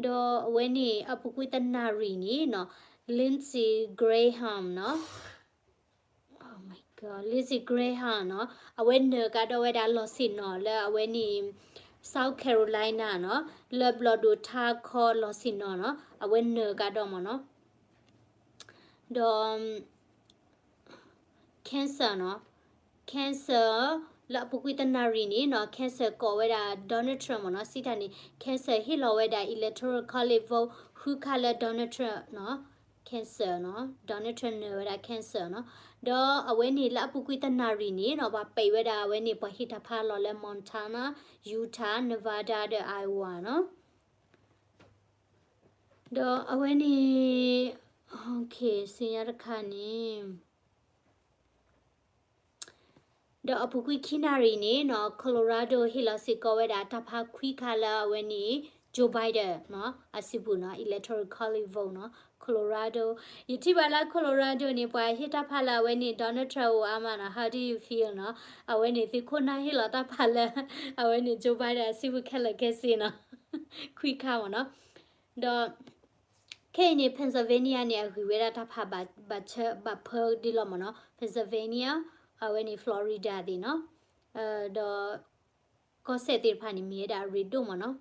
ဒီးအဝဲန့ၣ် အပူၤကွံာ်တနၣ်ရံၣ်န့ၣ်နီၤ Lindsey Graham နီၤ Oh my God, Lindsey Graham နီၤ အဝဲနၢၤကဒီးဝဲဒၣ်လီၢ်ဆ့ၣ်နီၤလၢအဝဲန့ၣ် South Carolina နီၤ လၢဘျီၣ်ဒိၣ်ထါခီလီၢ်ဆ့ၣ်နီၤနီၤ အဝဲနၢၤကဒီးမ့ၢ်နီၤ ဒီး cancer နီၤ cancer လၢအပူၤကွံာ်တနၣ်ရံၣ်န့ၣ်နီၤ cancer ကိးဝဲဒၣ် Donald Trump မ့ၢ်နီၤ စံးတၢ်န့ၣ် cancer ဟ့ၣ်လီၤဝဲဒၣ် electoral college vote ဃုခါလၢ Donald Trump နီၤ cancer နီၤ Donald Trump နၢၤဝဲဒၣ် cancer နီၤ ဒီးအဝဲန့ၣ်လၢအပူၤကွံာ်တနၣ်ရံၣ်န့ၣ်နီၤ ပှၤပဲာ်ဝဲဒၣ်အဝဲန့ၣ် ပှၤဟ့ၣ်တၢ်ဖးလီၤလၢ Montana, Utah, Nevada ဒီး Iowa နီၤ ဒီးအဝဲန့ၣ် okay ဆူညါတခါန့ၣ် ဒီးအပူၤကွံာ်ခံနၣ်ရံၣ်န့ၣ်နီၤ Colorado ဟ့ၣ်လီၤစ့ၢ်ကီးဝဲဒၣ်တၢ်ဖးခွံခါလၢအဝဲန့ၣ် Joe Biden နီၤ အစုပူၤနီၤ electoral college vote နီၤ Colorado ယထံၣ်ဘၣ်လၢ Colorado န့ၣ် ပှၤဟ့ၣ်တၢ်ဖးလၢအဝဲန့ၣ် Donald Trump အိၣ်အါမးနီၤ how do you feel နီၤ အဝဲန့ၣ်သုးခိၣ်နၢ်ဟ့ၣ်လီၤတၢ်ဖးလၢ အဝဲန့ၣ် Joe Biden အစုပူၤခဲလၢာ်ခဲဆ့နီၤ ခွံခါမ့ၢ်နီၤ ဒီး ခဲအံၤန့ၣ် Pennsylvania န့ၣ် အဂံၢ်ဝဲဒၣ်တၢ်ဖးဘၣ်ဆၢဘၣ်ဖၢဒ်လီၤမ့ၢ်နီၤ Pennsylvania အဝဲန့ၣ် Florida သ့ၣ်နီၤ ဒီး ကီၢ်စဲၣ်သ့ၣ်တဖၣ်န့ၣ် မ့ၢ်ဝဲဒၣ်အရ့ဒိၣ်မ့ၢ်နီၤ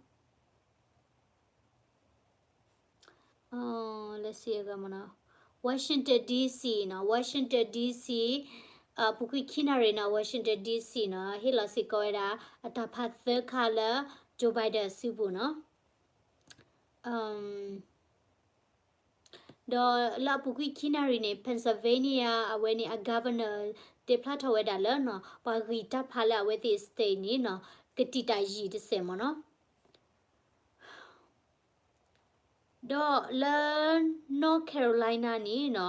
let's see အဂၤမ့ၢ်နီၤ Washington D C နီၤ Washington D C အပူၤကွံာ်ခံနၣ်ရံၣ်နီၤ Washington D C နီၤ ဟ့ၣ်လီၤစ့ၢ်ကီးဝဲဒၣ် အတၢ်ဖးသၢခါလၢ Joe Biden အစုပူၤနီၤ ဒီးလၢအပူၤကွံာ်ခံနၣ်ရံၣ်န့ၣ် Pennsylvania အဝဲန့ၣ် အ governor တဲဖျါထီၣ်ဝဲဒၣ်လၢနီၤ ပှၤဂံၢ်တၢ်ဖးလၢအဝဲသ့ၣ် state န့ၣ်နီၤ ကတံာ်တာ်ယံာ်တစဲးမ့ၢ်နီၤ ဒီးလၢ North Carolina န့ၣ်နီၤ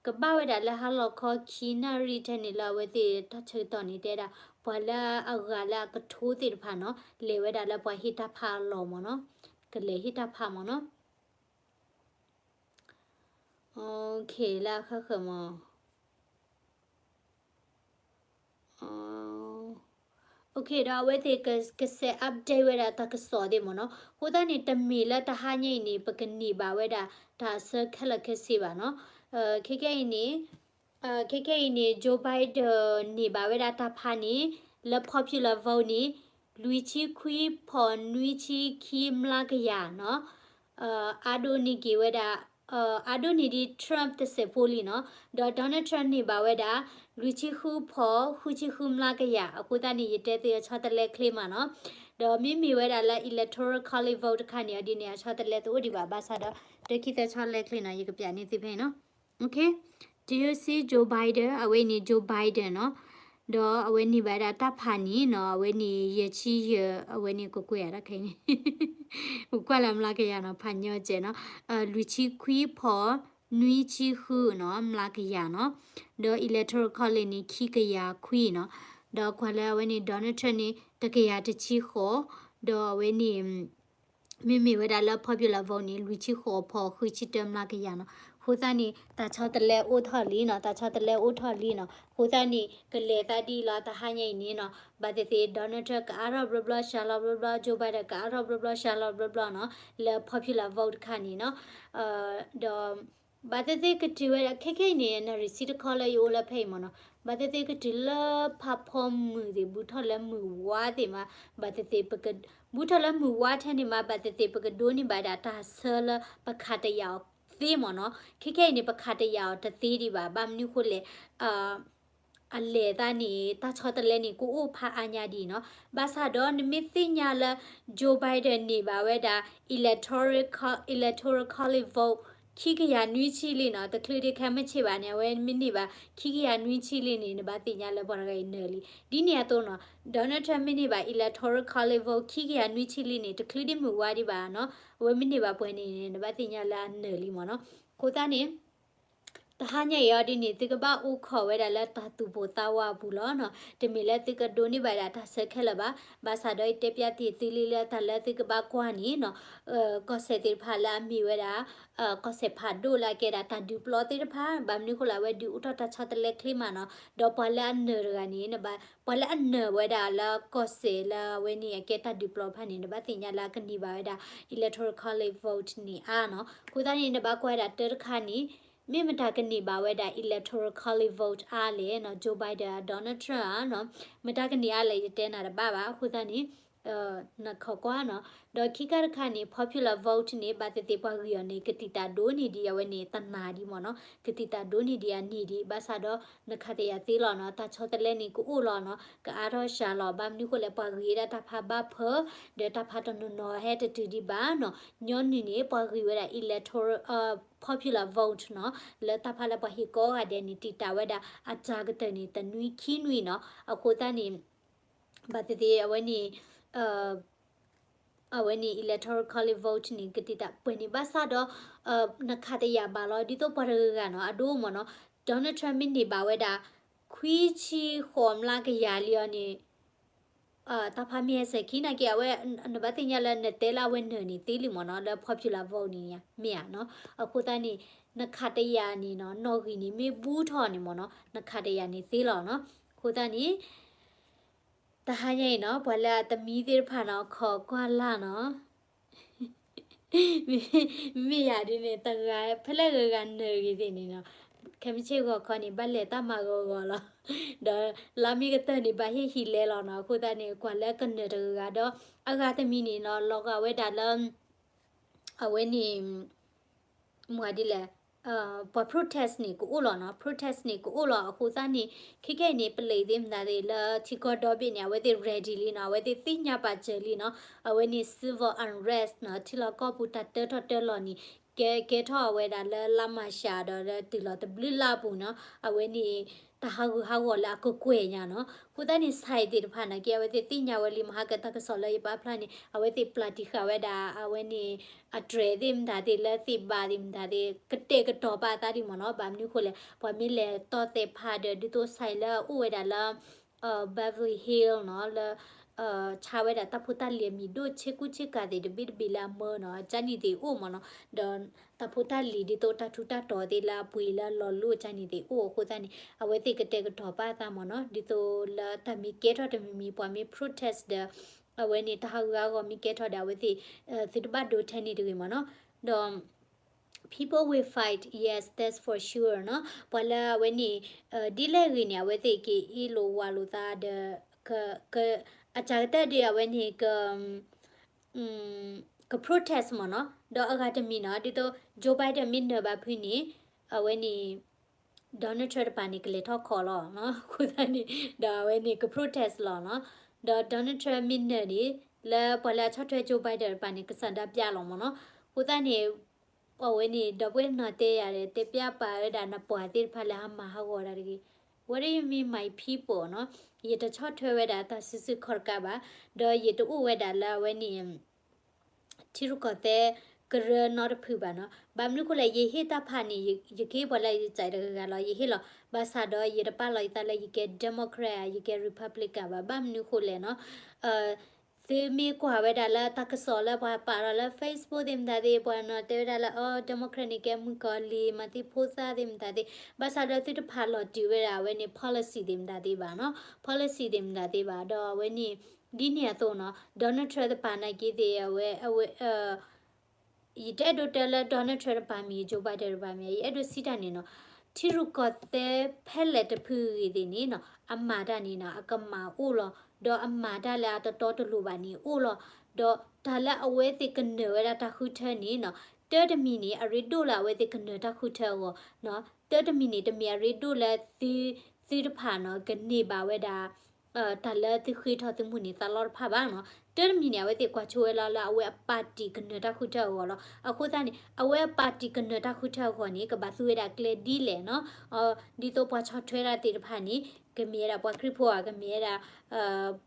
ကဘၣ်ဝဲဒၣ်လၢဟါလီၤခီခံနၣ်ရံၣ်ထဲန့ၣ်လၢအဝဲသ့ၣ်တၢ်ဆၢကတီၢ်န့ၣ် တဲဒၣ် ပှၤလၢအဂၤလၢအကထိသ့ၣ်တဖၣ်နီၤ လဲၤဝဲဒၣ်လၢပှၤဟ့ၣ်တၢ်ဖးအလီၢ်မ့ၢ်နီၤ ကလဲၤဟ့ၣ်တၢ်ဖးမ့ၢ်နီၤ okay လၢအဃၣ်ဃၢၤမ့ၢ် okay ဒီးအဝဲသ့ၣ်ကစဲး update ဝဲဒၣ်တၢ်ကစီၣ်သ့ၣ်မ့ၢ်နီၤ အဃိသတးန့ၣ် တမ့ၢ်လၢတဟါညါအံၤန့ၣ် ပကန့ၢ်ဘၣ်ဝဲဒၣ်တၢ်အဆၢခဲလၢာ်ခဲဆ့ဘၣ်နီၤ ခဲကဲအံၤန့ၣ် ခဲကဲအံၤန့ၣ် Joe Biden န့ၢ်ဘၣ်ဝဲဒၣ်တၢ်ဖးန့ၣ် လၢ popular vote န့ၣ် လွံၢ်ဆံခွံ point နွံဆံခံ မျးကယၤနီၤ အါဒိၣ်န့ၢ်က့ၤဝဲဒၣ် အါဒိၣ်န့ၢ်ဒံး Trump တစဲးဖိလံနီၤ ဒီး Donald Trump န့ၢ်ဘၣ်ဝဲဒၣ် လွံၢ်ဆံဃု point ဃုဆံဃု မျးကယၤ အဃိသတးန့ၣ် ယတဲသုအဆီတလဲချ့မးနီၤ ဒီးမ့မ့ၢ်ဝဲဒၣ်လၢ electoral college vote တခါန့ၣ် အဒ်န့ၣ် အဆီတလဲတအိၣ်ဒံးဘၣ် ဘၣ်ဆၣ်ဒီး တခံသၢဆီတလဲချ့နီၤ ယကပျးန့ၢ်သုဖဲအံၤနီၤ okay ဒုးယိၣ်စံ Joe Biden အဝဲန့ၣ် Joe Biden နီၤ ဒီးအဝဲန့ၢ်ဘၣ်ဒၣ်တၢ်ဖးန့ၣ်နီၤ အဝဲန့ၣ်ယဲၢ်ဆံယဲၢ် အဝဲန့ၣ်ကကွဲးအတၢ်ခဲအံၤန့ၣ် ပကွၢ်လၢမျးကယၤနီၤ ဖးညီကဲးနီၤ လွံၢ်ဆံခွံ point နွံဆံဃုနီၤ မျးကယၤနီၤ ဒီး electoral college န့ၣ် ခံကယၤခွံနီၤ ဒီးကွၢ်လၢအဝဲန့ၣ် Donald Trump န့ၣ် တကယၤတဆံဃိး, ဒီးအဝဲန့ၣ် မ့မ့ၢ်ဝဲဒၣ်လၢ popular vote န့ၣ် လွံၢ်ဆံဃိးဖီဃုဆံတၢမျးကယၤနီၤ. အဃိသတးန့ၣ် တၢ်ဆီတလဲအိၣ်ထီၣ်လံနီၤ, တၢ်ဆီတလဲအိၣ်ထီၣ်လံနီၤ. အဃိသတးန့ၣ် ကလဲၤသးဒ်အံၤလီၤ တဟါညါအံၤန့ၣ်နီၤ, ဘၣ်သ့ၣ်သ့ၣ် Donald Trump ကအါထီၣ်ဘျီဘျီ စှၤလီၤဘျီဘျီ, Joe Biden ကအါထီၣ်ဘျီဘျီ စှၤလီၤဘျီဘျီနီၤ, လၢ popular vote တခါန့ၣ်နီၤ. ဒီး ဘၣ်သ့ၣ်သ့ၣ်ကတုၤဝဲဒၣ် ခဲခဲအံၤန့ၣ် နရံၣ်ဆံတခီလၢယအိၣ်လၢဖဲအံၤမ့ၢ်နီၤ, ဘၣ်သ့ၣ်သ့ၣ်ကတုၤလၢဖးဖီမုၢ်သ့ၣ် ဘူးထီၣ်လၢမုၢ်ဝါသ့ၣ်မး, ဘၣ်သ့ၣ်သ့ၣ်ပက ဘူးထီၣ်လၢမုၢ်ဝါထဲန့ၣ်မး ဘၣ်သ့ၣ်သ့ၣ်ပကဒိးန့ၢ်ဘၣ်ဒၣ်တၢ်ဆၢလၢပခးတယာ်အီၤသ့မ့ၢ်နီၤ. ခဲခဲအံၤန့ၣ် ပခးတယာ်အီၤတသ့ဒံးဘၣ်, ဘၣ်မနုၤဃိလဲၣ် အလဲၤသးန့ၣ် တၢ်ဆီတလဲန့ၣ် ကအိၣ်ဖးအါညါဒ်နီၤ. ဘၣ်ဆၣ်ဒီးနမ့ၢ်သ့ၣ်ညါလၢ Joe Biden န့ၢ်ဘၣ်ဝဲဒၣ် electoral co- electoral college vote ခံကယၤနွံဆံလံနီၤ, တချုးဒံးခဲမုၢ်ဆ့ၣ်ဘၣ်န့ၣ် အဝဲမ့ၢ်န့ၢ်ဘၣ် ခံကယၤနွံဆံလံန့ၣ် နဘၣ်သ့ၣ်ညါလၢပှၤတဂၤအံၤနၢၤလံ. ဒ်န့ၣ်အသိးနီၤ Donald Trump မ့ၢ်န့ၢ်ဘၣ် electoral college vote ခံကယၤနွံဆံလံန့ၣ် တချုးဒံးမုၢ်ဝါဒံးဘၣ်နီၤ, အဝဲမ့ၢ်န့ၢ်ဘၣ်ပှဲၤန့ၣ်န့ၣ် နဘၣ်သ့ၣ်ညါလၢအနၢၤလံမ့ၢ်နီၤ. အဃိသတးန့ၣ် တဟါညါအံၤအီၤဒ်န့ၣ် သုကဘၣ်အိၣ်ခိးဝဲဒၣ်လၢတၢ်သူၣ်ပိၢ်သးဝးအပူၤလီၤနီၤ. တမ့ၢ်လၢသုကဒိးန့ၢ်ဘၣ်ဒၣ်တၢ်ဆၢခဲလၢာ်ဘၣ်. ဘၣ်ဆၣ်ဒီးယတဲပျးတ့ၢ်သုလံလၢတၢ်လၢသုကဘၣ်ကွၢ်န့ၣ်နီၤ, ကီၢ်စဲၣ်သ့ၣ်တဖၣ်လၢအမ့ၢ်ဝဲဒၣ် ကီၢ်စဲၣ်ဖးဒိၣ်လၢအကဲဒၣ်တၢ်ဒုးပျီသ့ၣ်တဖၣ်, ဘၣ်မနုၤဃိလၢအဝဲဒုးအိၣ်ထီၣ်တၢ်ဆီတလဲချ့မးနီၤ, ဒီးပှၤလၢအနၢၤတဂၤန့ၣ် ပှၤလၢအနၢၤဝဲဒၣ်လၢကီၢ်စဲၣ်လၢအဝဲန့ၣ်အကဲတၢ်ဒုးပျီတဖၣ်န့ၣ် နဘၣ်သ့ၣ်ညါလၢအကန့ၢ်ဘၣ်ဝဲဒၣ် electoral college vote န့ၣ်အါနီၤ. အဃိသတးန့ၣ် နဘၣ်ကွၢ်ဝဲဒၣ်တၢတခါန့ၣ် မ့ၢ်မတၤကန့ၢ်ဘၣ်ဝဲဒၣ် electoral college vote အါလဲၣ်နီၤ, Joe Biden ဧါ Donald Trump ဧါနီၤ, မတၤကန့ၢ်အါလဲၣ် ယတဲနၤတဘၣ်ဘၣ်. အဃိသတးန့ၣ် နခိးကွၢ်နီၤ. ဒီးခံခါတခါန့ၣ် popular vote န့ၣ် ဘၣ်သ့ၣ်သ့ၣ်ပှၤဂံၢ်အီၤန့ၣ် ကသံၣ်သးဒိၣ်န့ၢ်ဒံးအဝဲန့ၣ် တနၢ်ဒံးမ့ၢ်နီၤ, ကသံၣ်သးဒိၣ်န့ၢ်ဒံးအနံၣ်ဒံး, ဘၣ်ဆၣ်ဒီးနခးတယာ်သ့လီၤနီၤ, တၢ်ဆီတလဲန့ၣ်ကအိၣ်လီၤနီၤ, ကအါထီၣ်စှၤလီၤ. ဘၣ်မနုၤဃိလဲၣ် ပှၤဂံၢ်ဝဲဒၣ်တၢ်ဖးဘၣ်ဖၢ, ဒီးတၢ်ဖးတနီၤနီၤဟဲတတုၤဒံးဘၣ်နီၤ. ညီနုၢ်န့ၣ် ပှၤဂံၢ်ဝဲဒၣ် electoral popular vote နီၤ, လၢတၢ်ဖးလၢပှၤဟ့ၣ်ကိးဂၤဒဲးန့ၣ် တံာ်တာ်ဝဲဒၣ်အတၢ်ကတၢၢ်န့ၣ် တနွံခံနွံနီၤ. အဃိသတးန့ၣ် ဘၣ်သ့ၣ်သ့ၣ်အဝဲန့ၣ် အဝဲန့ၣ် electoral college vote န့ၣ် ကသံၣ်သးပှဲၤန့ၣ် ဘၣ်ဆၣ်ဒီး နခးတယာ်ဘၣ်လီၤ. ဒ်သိးပှၤတဂၤဂၤနီၤ အဒိမ့ၢ်နီၤ Donald Trump မ့ၢ်န့ၢ်ဘၣ်ဝဲဒၣ် ခွံဆံဃိးမျးကယၤလံအီၤန့ၣ် တၢ်ဖးမ့ၢ်ဟဲစဲၤခံနာ်က့ အဝဲ နဘၣ်သ့ၣ်ညါလၢနတဲလၢအဝဲနၢၤန့ၣ်သ့လံမ့ၢ်နီၤ လၢ popular vote န့ၣ်မ့ၢ်ဧါနီၤ. အဃိသတးန့ၣ် နခးတယာ်န့ၣ်နီၤ နီၣ်ဂံၢ်န့ၣ်မ့ၢ်ဘူးထီၣ်န့ၣ်မ့ၢ်နီၤ နခးတယာ်န့ၣ်သ့လီၤနီၤ. အဃိသတးန့ၣ် တဟါညါအံၤနီၤ ပှၤလၢအတမံသ့ၣ်တဖၣ်နီၤ ခိးကွၢ်လၢ်နီၤ မ့ၢ်ယၤဒ်န့ၣ် တဂၤဖဲလဲၣ်ဂၤဂၤနၢၤဂ့ၤသ့ၣ်န့ၣ်နီၤ ခဲမုၢ်ဆ့ၣ်ဂီၤခီန့ၣ် ဘၣ်လဲၤတၢ်မၤဂီၤဂီၤလီၤ. ဒီးလါမ့ၢ်ကတၢၢ်န့ၣ် ဘၣ်ဟ့ၣ်ဟံၣ်လဲလီၤနီၤ. အဃိသတးန့ၣ် ကွၢ်လၢကနၢၤတဂၤဂၤဒီး အဂၤတမံၤန့ၣ်နီၤ လီၤဂာ်ဝဲဒၣ်လၢ အဝဲန့ၣ် မ့ၢ်ဒ်လဲၣ် ပှၤ protest န့ၣ်ကအိၣ်လီၤနီၤ protest န့ၣ်ကအိၣ်လီၤ. အဃိသတးန့ၣ် ခဲခဲအံၤန့ၣ် ပလံးသ့ၣ်မတၤသ့ၣ်လၢထံကီၢ်ဒီဘ့ၣ်န့ၣ် အဝဲသ့ၣ် ready လံနီၤ အဝဲသ့ၣ်သ့ၣ်ညါပာ်စၢၤလံနီၤ အဝဲန့ၣ် civil unrest နီၤ ထံလီၢ်ကီၢ်ပူၤတၢ်တၢထီၣ်တၢလီၤန့ၣ် ကဲကဲထီၣ်ဝဲဒၣ်လၢလါမၢ်ၡးဒီးလၢတုၤလီၤတဘျုးလါအပူၤနီၤ အဝဲန့ၣ် တၢ်ဟးဂူာ်ဟးဂီၤလၢအကကွဲၢ်ညါနီၤ. အဃိသတးန့ၣ် ဆဲးသ့ၣ်တဖၣ်နာ်က့ အဝဲသ့ၣ်သ့ၣ်ညါဝဲလံ မဟါကတၢ်ကစီၣ်လၢယပာ်ဖျါန့ၣ် အဝဲသ့ၣ်ပျၢ်တံၢ်ဃာ်ဝဲဒၣ် အဝဲန့ၣ် အတြဲၤသ့ၣ်မတၤသ့ၣ်လၢသ့ၣ်ဘၣ်သ့ၣ်မတၤသ့ၣ် ကတဲာ်ကတီၤပာ်အသးဒံးမ့ၢ်နီၤ. ဘၣ်မနုၤဃိလဲၣ် ပှၤမ့ၢ်လဲၤတီၢ်သဲးဖးဒီး ဒ်သိးဆဲးလၢအအိၣ်ဝဲဒၣ်လၢ Beverly Hill နီၤ လၢ ဆါဝဲဒၣ်တၢ်ဖိတၢ်လံၤအမံၤဒိၣ်ဆ့ကူဆ့ကၤသ့ၣ်တဘ့ၣ်တဘ့ၣ်လၢအမၢနီၤ ကၢ်နံၣ်သ့ၣ်အိၣ်မ့ၢ်နီၤ ဒီးတၢ်ဖိတၢ်လံၤဒ်သိးတၢ်ထူးတၢ်တီၤသ့ၣ်လၢအပှ့ၤလၢလီၤလိၣ်ကၢ်နံၣ်သ့ၣ်အိၣ်အဃိသတးန့ၣ် အဝဲသ့ၣ်ကတဲာ်ကတီၤပာ်အသးမ့ၢ်နီၤ ဒ်သိးလၢတၢ်မ့ၢ်ကဲထီၣ်တမံၤမံၤ ပှၤမ့ၢ် protest ဒီး အဝဲန့ၣ်တၢ်ဟးဂူာ်ဟးဂီၤမ့ၢ်ကဲထီၣ်ဒီး အဝဲသ့ၣ် သုတဘၣ်ဒိထဲန့ၣ်တဂ့ၤမ့ၢ်နီၤ ဒီး people will fight, yes, that's for sure နီၤ ပှၤလၢအဝဲန့ၣ် ဒ်လဲၣ်ဂ့ၤန့ၣ် အဝဲသ့ၣ်က့ၤအ့ၣ်လိာ်ဝးလိာ်သးဒီး အစှၤကတၢၢ်ဒီးအဝဲန့ၣ် က protest မ့ၢ်နီၤ ဒီးအဂၤတမံၤနီၤ ဒ်သိး Joe Biden မ့ၢ်နၢၤဘၣ်ဖုန့ၣ် အဝဲန့ၣ် Donald Trump တပၤန့ၣ် ကလဲၤထီၣ်ခိးလီၤ အဃိသတးန့ၣ် ဒီးအဝဲန့ၣ် က protest လီၤနီၤ ဒီး Donald Trump မ့ၢ်နၢၤန့ၣ် လၢပှၤလၢအဆီၣ်ထွဲ Joe Biden တပၤန့ၣ် ကစၢ်ဒၣ်ပျၢ်လီၤမ့ၢ်နီၤ အဃိသတးန့ၣ် အဝဲန့ၣ် ဒီပုၢ်ဝဲၢ်နီၤတဲယၤဒီး တဲပျၢ်ပာ်ဝဲဒၣ်နပှၤသ့ၣ်တဖၣ်လၢဟးမၤဟးဂီၤတၢ်တဂ့ၤ What do you mean my people နီၤ ယတဆီၣ်ထွဲဝဲဒၣ်တၢ်စုဆူၣ်ခီၣ်တကးဘၣ် ဒီးယတအိၣ်ဝဲဒၣ်လၢအဝဲန့ၣ် ထံရူၢ်ကီၢ်သဲး ကရၢနီတဖုဘၣ်နီၤ. ဘၣ်မနုၤဃိလဲၣ် ယဟ့ၣ်တၢ်ဖးန့ၣ် ယ ယကဟ့ၣ်ပှၤလၢယစံးတဂၤဂၤလီၤ ယဟ့ၣ်လီၤ. ဘၣ်ဆၣ်ဒီးယတပာ်လီၤယသးလၢယကဲ Democrat ယကဲ Republican ဘၣ်. ဘၣ်မနုၤဃိလဲၣ်နီၤ သုမ့ၢ်ကွၢ်ဝဲဒၣ်လၢတၢ်ကစီၣ်လၢပှၤပာ်ထီၣ်လၢ Facebook သ့ၣ်မတၤသ့ၣ် ပှၤနီၤတဲဝဲဒၣ်လၢ အ Democrat န့ၣ်ကဲမုၣ်ကီၤလံၤ မၤသံဖိသၣ်သ့ၣ်မတၤသ့ၣ်, ဘၣ်ဆၣ်ဒီးသုတဖးလီၤတုၤဝဲဒၣ်အဝဲန့ၣ် policy သ့ၣ်မတၤသ့ၣ်ဘၣ်နီၤ, policy သ့ၣ်မတၤသ့ၣ်ဘၣ်. ဒီးအဝဲန့ၣ် ဒ်န့ၣ်အသိးနီၤ Donald Trump တပာ်နာ်က့သ့ၣ် အဝဲ အဝဲ ယတအဲၣ်ဒိးတဲလၢ Donald Trump တပာ်မံၤ Joe Biden တပာ်မံၤ ယအဲၣ်ဒိးစံးတၢ်န့ၣ်နီၤ, ထံရူၢ်ကီၢ်သဲးဖဲလဲၣ်တဖုဂ့ၤသ့ၣ်န့ၣ်နီၤ အမၤတၢ်န့ၣ်နီၤ အကမၤအိၣ်လီၤ. ဒီးအမၤတၢ်လၢအတတီတလိၤဘၣ်န့ၣ်အိၣ်လီၤ. ဒီးတၢ်လၢအဝဲသ့ၣ်ကနၢၤဝဲဒၣ်တၢ်ဃုထၢန့ၣ်နီၤ တၢတမံၤန့ၣ် အရ့ဒိၣ်လၢအဝဲသ့ၣ်ကနၢၤတၢ်ဃုထၢအဂီၢ်နီၤ, တၢတမံၤန့ၣ် တမ့ၢ်အရ့ဒိၣ်လၢသု သုတဖၣ်နီၤ ကန့ၢ်ဘၣ်ဝဲဒၣ် တၢ်လၢသုဃ့ထီၣ်သုမုၢ်န့ၣ်သးလီတဖၣ်ဘၣ်နီၤ. တၢတမံၤန့ၣ် အဝဲသ့ၣ်ကွၢ်ဆိဝဲလီၤလၢအဝဲအ party ကနၢၤတၢ်ဃုထၢအဂီၢ်လီၤ. အဃိသတးန့ၣ် အဝဲအ party ကနၢၤတၢ်ဃုထၢအဂီၢ်န့ၣ် ကဘၣ်သူဝဲဒၣ်ကျဲဒ်လဲၣ်နီၤ. ဒ်သိးပှၤဆီၣ်ထွဲတၢ်သ့ၣ်တဖၣ်န့ၣ် ကမ့ၢ်ဝဲဒၣ်ပှၤခရံာ်ဖိဧါ, ကမ့ၢ်ဝဲဒၣ်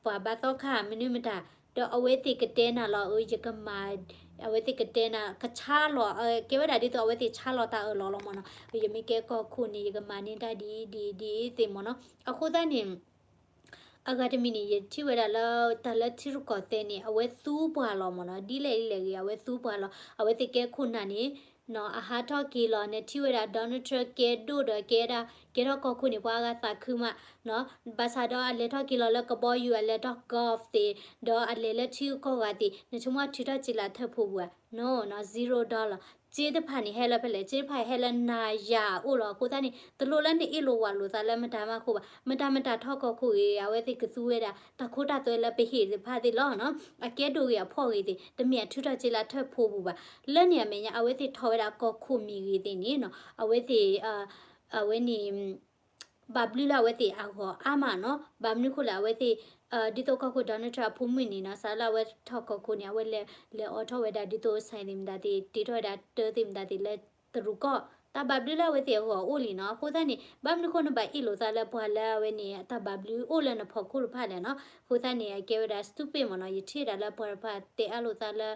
ပှၤဘါသီခါ မနုၤမတၤ, ဒီးအဝဲသ့ၣ်ကတဲနၤလီၤ အၢ ယကမၤ အဝဲသ့ၣ်ကတဲနၤ ကဆါလီၤ ကဲဝဲဒၣ်ဒ်သိးအဝဲသ့ၣ်ဆါလီၤတၢ်အၢၣ်လီၤလီၤမ့ၢ်နီၤ. ယမ့ၢ်ကဲကီၢ်ခိၣ်န့ၣ် ယကမၤန့ၢ်တၢ်ဒ်အံၤဒ်အံၤဒ်အံၤသ့ၣ်မ့ၢ်နီၤ. အဃိသတးန့ၣ် အဂၤတမံၤန့ၣ် ယထံၣ်ဝဲဒၣ်လၢ တၢ်လၢထံရူၢ်ကီၢ်သဲးန့ၣ် အဝဲသူပှၤလီၤမ့ၢ်နီၤ. ဒ်လဲၣ်ဒ်လဲၣ်ဂ့ၤ အဝဲသူပှၤလီၤ. အဝဲသ့ၣ်ကဲခိၣ်နၢ်န့ၣ်နီၤ အဟးထီၣ်က့ၤလီၤ နထံၣ်ဝဲဒၣ် Donald Trump ကဲဒိၣ်ဒီးကဲဒၣ် ကဲထီၣ်ကီၢ်ခိၣ်န့ၣ် ပှၤအါဂၤသးခုမးနီၤ. ဘၣ်ဆၣ်ဒီးအလဲၤထီၣ်က့ၤလီၤလၢကဘီယူၤ အလဲၤထီၣ် golf သ့ၣ် ဒီးအလဲၤလၢထံဂုၤကီၢ်ဂၤသ့ၣ် နဆိကမိၣ်ထုးထီၣ်စ့လးထၢၣ်ဖိပူၤဧါ. No နီၤ zero dollar. စ့တဖၣ်န့ၣ် ဟဲလၢဖဲလဲၣ်, စ့တဖၣ်ဟဲလၢနၤယၤအအိၣ်လီၤ. အဃိသတးန့ၣ် တလိၣ်လၢနအ့ၣ်လိာ်ဝးလိာ်သးလၢမတၤမးခိၣ်ဘၣ်. မတၤမတၤထီၣ်ကီၢ်ခိၣ်ဂ့ၤ အဝဲသ့ၣ်ကသူဝဲဒၣ် တၢ်ခိတၢ်သွဲလၢပဟ့ၣ်သ့ၣ်တဖၣ်သ့ၣ်လီၤနီၤ. အကဲဒိၣ်ဂ့ၤအဖှီၣ်ဂ့ၤသ့ၣ် တမ့ၢ်အထုးထီၣ်စ့လးထၢၣ်ဖိပူၤဘၣ်. လၢန့ၣ်အမဲာ်ညါ အဝဲသ့ၣ်ထီၣ်ဝဲဒၣ်ကီၢ်ခိၣ်မ့ၢ်ဂ့ၤသ့ၣ်န့ၣ်နီၤ အဝဲသ့ၣ် အဝဲန့ၣ် ဘၣ်ဘျုးလၢအဝဲသ့ၣ်အဂီၢ်အါမးနီၤ. ဘၣ်မနုၤဃိလဲၣ် အဝဲသ့ၣ် ဒ်သိးကီၢ်ခိၣ် Donald Trump အဖိမုၣ်န့ၣ်နီၤ စးလၢအဝဲထီၣ်ကီၢ်ခိၣ်န့ၣ် အဝဲလဲၤ လဲၤအိးထီၣ်ဝဲဒၣ်ဒ်သိး sign သ့ၣ်မတၤသ့ၣ် တ့ထီၣ်ဝဲဒၣ်တၢသ့ၣ်မတၤသ့ၣ်လၢတရူးကီၢ် တၢ်ဘၣ်ဘျုးလၢအဝဲသ့ၣ်အဂီၢ်အိၣ်လံနီၤ. အဃိသတးန့ၣ် ဘၣ်မနုၤဃိနဘၣ်အ့ၣ်လိာ်သးလၢပှၤလၢအဝဲန့ၣ် တၢ်ဘၣ်ဘျုးအိၣ်လၢနဖီခိၣ်တဖၣ်လဲၣ်နီၤ. အဃိသတးန့ၣ် အကဲဝဲဒၣ် stupid မ့ၢ်နီၤ. ယထံၣ်ဒၣ်လၢပှၤတဖၣ်တဲအါလိာ်သးလၢ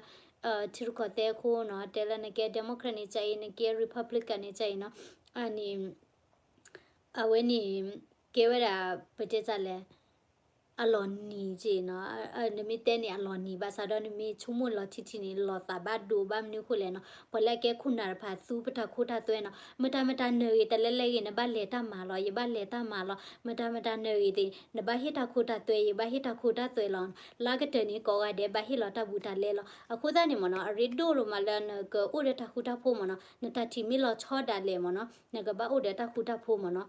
ထံရူၢ်ကီၢ်သဲးအဃိနီၤ တဲလၢနကဲ Democrat န့ၣ်ကါအံၤ နကဲ Republican န့ၣ်ကါအံၤနီၤ အန့ၣ် အဝဲန့ၣ် ကဲဝဲဒၣ် ပတဲတၢ်လဲၣ် အလီၤနံၤက့နီၤ. နမ့ၢ်တဲန့ၣ် အလီၤနံၤဘၣ်ဆၣ်ဒီး နမ့ၢ်ဆိကမိၣ်လီၤထံထံန့ၣ် လီၤသးဘၣ်ဒိဘၣ်မနုၤဃိလဲၣ်နီၤ. ပှၤလၢအကဲခိၣ်နၢ်တဖၣ် သူပတၢ်ခိတၢ်သွဲနီၤ. မတၤမတၤနၢၤဂ့ၤ တလဲလဲဂ့ၤ နဘၣ်လဲၤတၢ်မၤလီၤ ယဘၣ်လဲၤတၢ်မၤလီၤ. မတၤမတၤနၢၤဂ့ၤသ့ၣ် နဘၣ်ဟ့ၣ်တၢ်ခိတၢ်သွဲ ယဘၣ်ဟ့ၣ်တၢ်ခိတၢ်သွဲလီၤ. လၢကတၢၢ်န့ၣ် ကိးဂၤဒဲးဘၣ်ဟ့ၣ်လီၤတၢ်ဘူးတၢ်လဲလီၤ. အဃိသတးန့ၣ်မ့ၢ်နီၤ အရ့ဒိၣ်ဒိၣ်မးလၢနကအိၣ်ဒီးတၢ်ဃူတၢ်ဖိးမ့ၢ်နီၤ. နတၢ်ထံၣ်မ့ၢ်လီၤဆီဒၣ်လဲာ်မ့ၢ်နီၤ နကဘၣ်အိၣ်ဒီးတၢ်ဃူတၢ်ဖိးမ့ၢ်နီၤ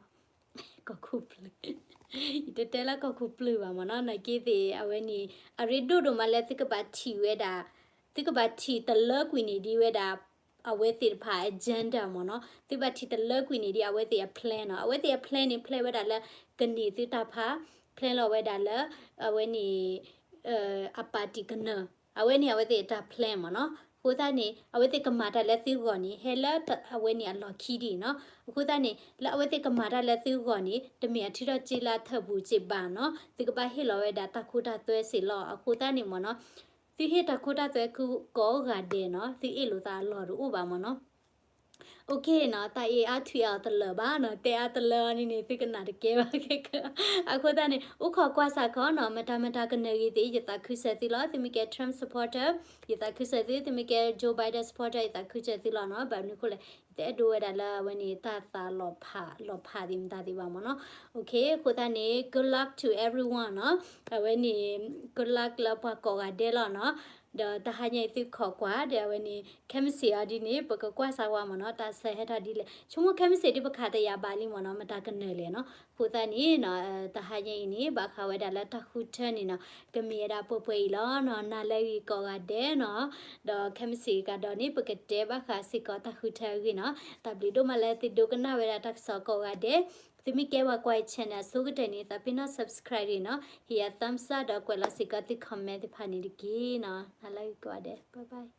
ကီၢ်ခိၣ်ပျုၢ် ယတတဲလၢကီၢ်ခိၣ်ပျုၢ်ဘၣ်မ့ၢ်နီၤ နာ်က့သ့ၣ် အဝဲန့ၣ် အရ့ဒိၣ်ဒိၣ်မးလၢသုကဘၣ်ထံၣ်ဝဲဒၣ် သုကဘၣ်ထံၣ်တလၢကွံာ်န့ၣ်ဒ်ဝဲဒၣ် အဝဲသ့ၣ်တဖၣ် agenda မ့ၢ်နီၤ သုဘၣ်ထံၣ်တလၢကွံာ်န့ၣ်ဒ်အဝဲသ့ၣ်အ plan နီၤ အဝဲသ့ၣ်အ plan န့ၣ် plan ဝဲဒၣ်လၢ ကန့ၢ်သုတၢ်ဖး plan လီၤဝဲဒၣ်လၢ အဝဲန့ၣ် အ party ကနၢၤ အဝဲန့ၣ်အဝဲသ့ၣ်အတၢ် plan မ့ၢ်နီၤ အဃိသတးန့ၣ် အဝဲသ့ၣ်ကမၤတၢ်လၢသုဂီၢ်န့ၣ် ဟဲလၢအဝဲန့ၣ်အလီၢ်ခံဒ်နီၤ အဃိသတးန့ၣ် လၢအဝဲသ့ၣ်ကမၤတၢ်လၢသုဂီၢ်န့ၣ် တမ့ၢ်အထုးထီၣ်စ့လးထၢၣ်ပူၤစ့ဘၣ်နီၤ သုကဘၣ်ဟ့ၣ်လီၤဝဲဒၣ်တၢ်ခိတၢ်သွဲစ့ၢ်လီၤ အဃိသတးန့ၣ်မ့ၢ်နီၤ သုဟ့ၣ်တၢ်ခိတၢ်သွဲကိးဂၤဒဲးနီၤ သုအ့ၣ်လိာ်သးအလီၢ်တအိၣ်ဘၣ်မ့ၢ်နီၤ OK နီၤ တၢ်အံၤအါထွံၣ်အါတလၢာ်ဘၣ်နီၤ တဲအါတလၢအီၤန့ၣ်န့ၣ် သုကနၣ်တကဲဘၣ်ခဲကၢ အဃိသတးန့ၣ် အိၣ်ခိးကွၢ်ဆၣ်ခီနီၤ မတၤမတၤကနၢၤဂ့ၤသ့ၣ် ယသးခုစၢၤသုလီၤ သုမ့ၢ်ကဲ Trump supporter ယသးခုစၢၤသု သုမ့ၢ်ကဲ Joe Biden supporter ယသးခုစၢၤသုလီၤနီၤ ဘၣ်မနုၤအဃိလဲၣ် ယတအဲၣ်ဒိးဝဲဒၣ်လၢအဝဲန့ၣ် တၢ်သးလီၤဖး လီၤဖးသ့ၣ်မတၤသ့ၣ်ဘၣ်မ့ၢ်နီၤ OK အဃိသတးန့ၣ် good luck to everyone နီၤ အဝဲန့ၣ် good luck လၢပှၤကိးဂၤဒဲးလီၤနီၤ ဒီးတဟါညါအံၤသုခိးကွၢ်ဒီးအဝဲန့ၣ် ခဲမုၢ်ဆ့ၣ်အီၤဒ်န့ၣ် ပကကွၢ်စၢ်ဝဲမ့ၢ်နီၤ တၢ်ဆၢဟဲထီၣ်ဒ်လဲၣ် ဆိကမိၣ်ခဲမုၢ်ဆ့ၣ်ဒ်ပခးတယာ်ဘၣ်လံမ့ၢ်နီၤ မတၤကနၢၤလဲၣ်နီၤ အဃိသတးန့ၣ် တဟါညါအံၤန့ၣ် ဘၣ်ဃးဝဲဒၣ်လၢတၢ်ဃုထၢန့ၣ်နီၤ ကမ့ၢ်ဝဲဒၣ်ပှဲၤပှဲၤအံၤလီၤနီၤ နၤလၢအဂ့ၤကိးဂၤဒဲးနီၤ ဒီးခဲမုၢ်ဆ့ၣ်ကဒီးန့ၣ် ပကတဲဘၣ်ဃးစ့ၢ်ကီးတၢ်ဃုထၢအဂ့ၢ်နီၤ တၢ်ဘျုးဒိၣ်မးလၢသုဒိကနၣ်ဝဲဒၣ်တၢ်ကစီၣ်ကိးဂၤဒဲး သုမ့ၢ်ကဲဝဲကွၢ်အံၤ channel အဆိကတၢၢ်န့ၣ် သးပ့ၤနီၣ် subscribe န့ၣ်နီၤ ဟ့ၣ်ယၤ thumbs up ဒီးကွဲးလီၤစ့ၢ်ကီးသု comment သ့ၣ်တဖၣ်န့ၣ်တက့ၢ်နီၤ နၤလၢအဂ့ၤကိးဂၤဒဲး bye bye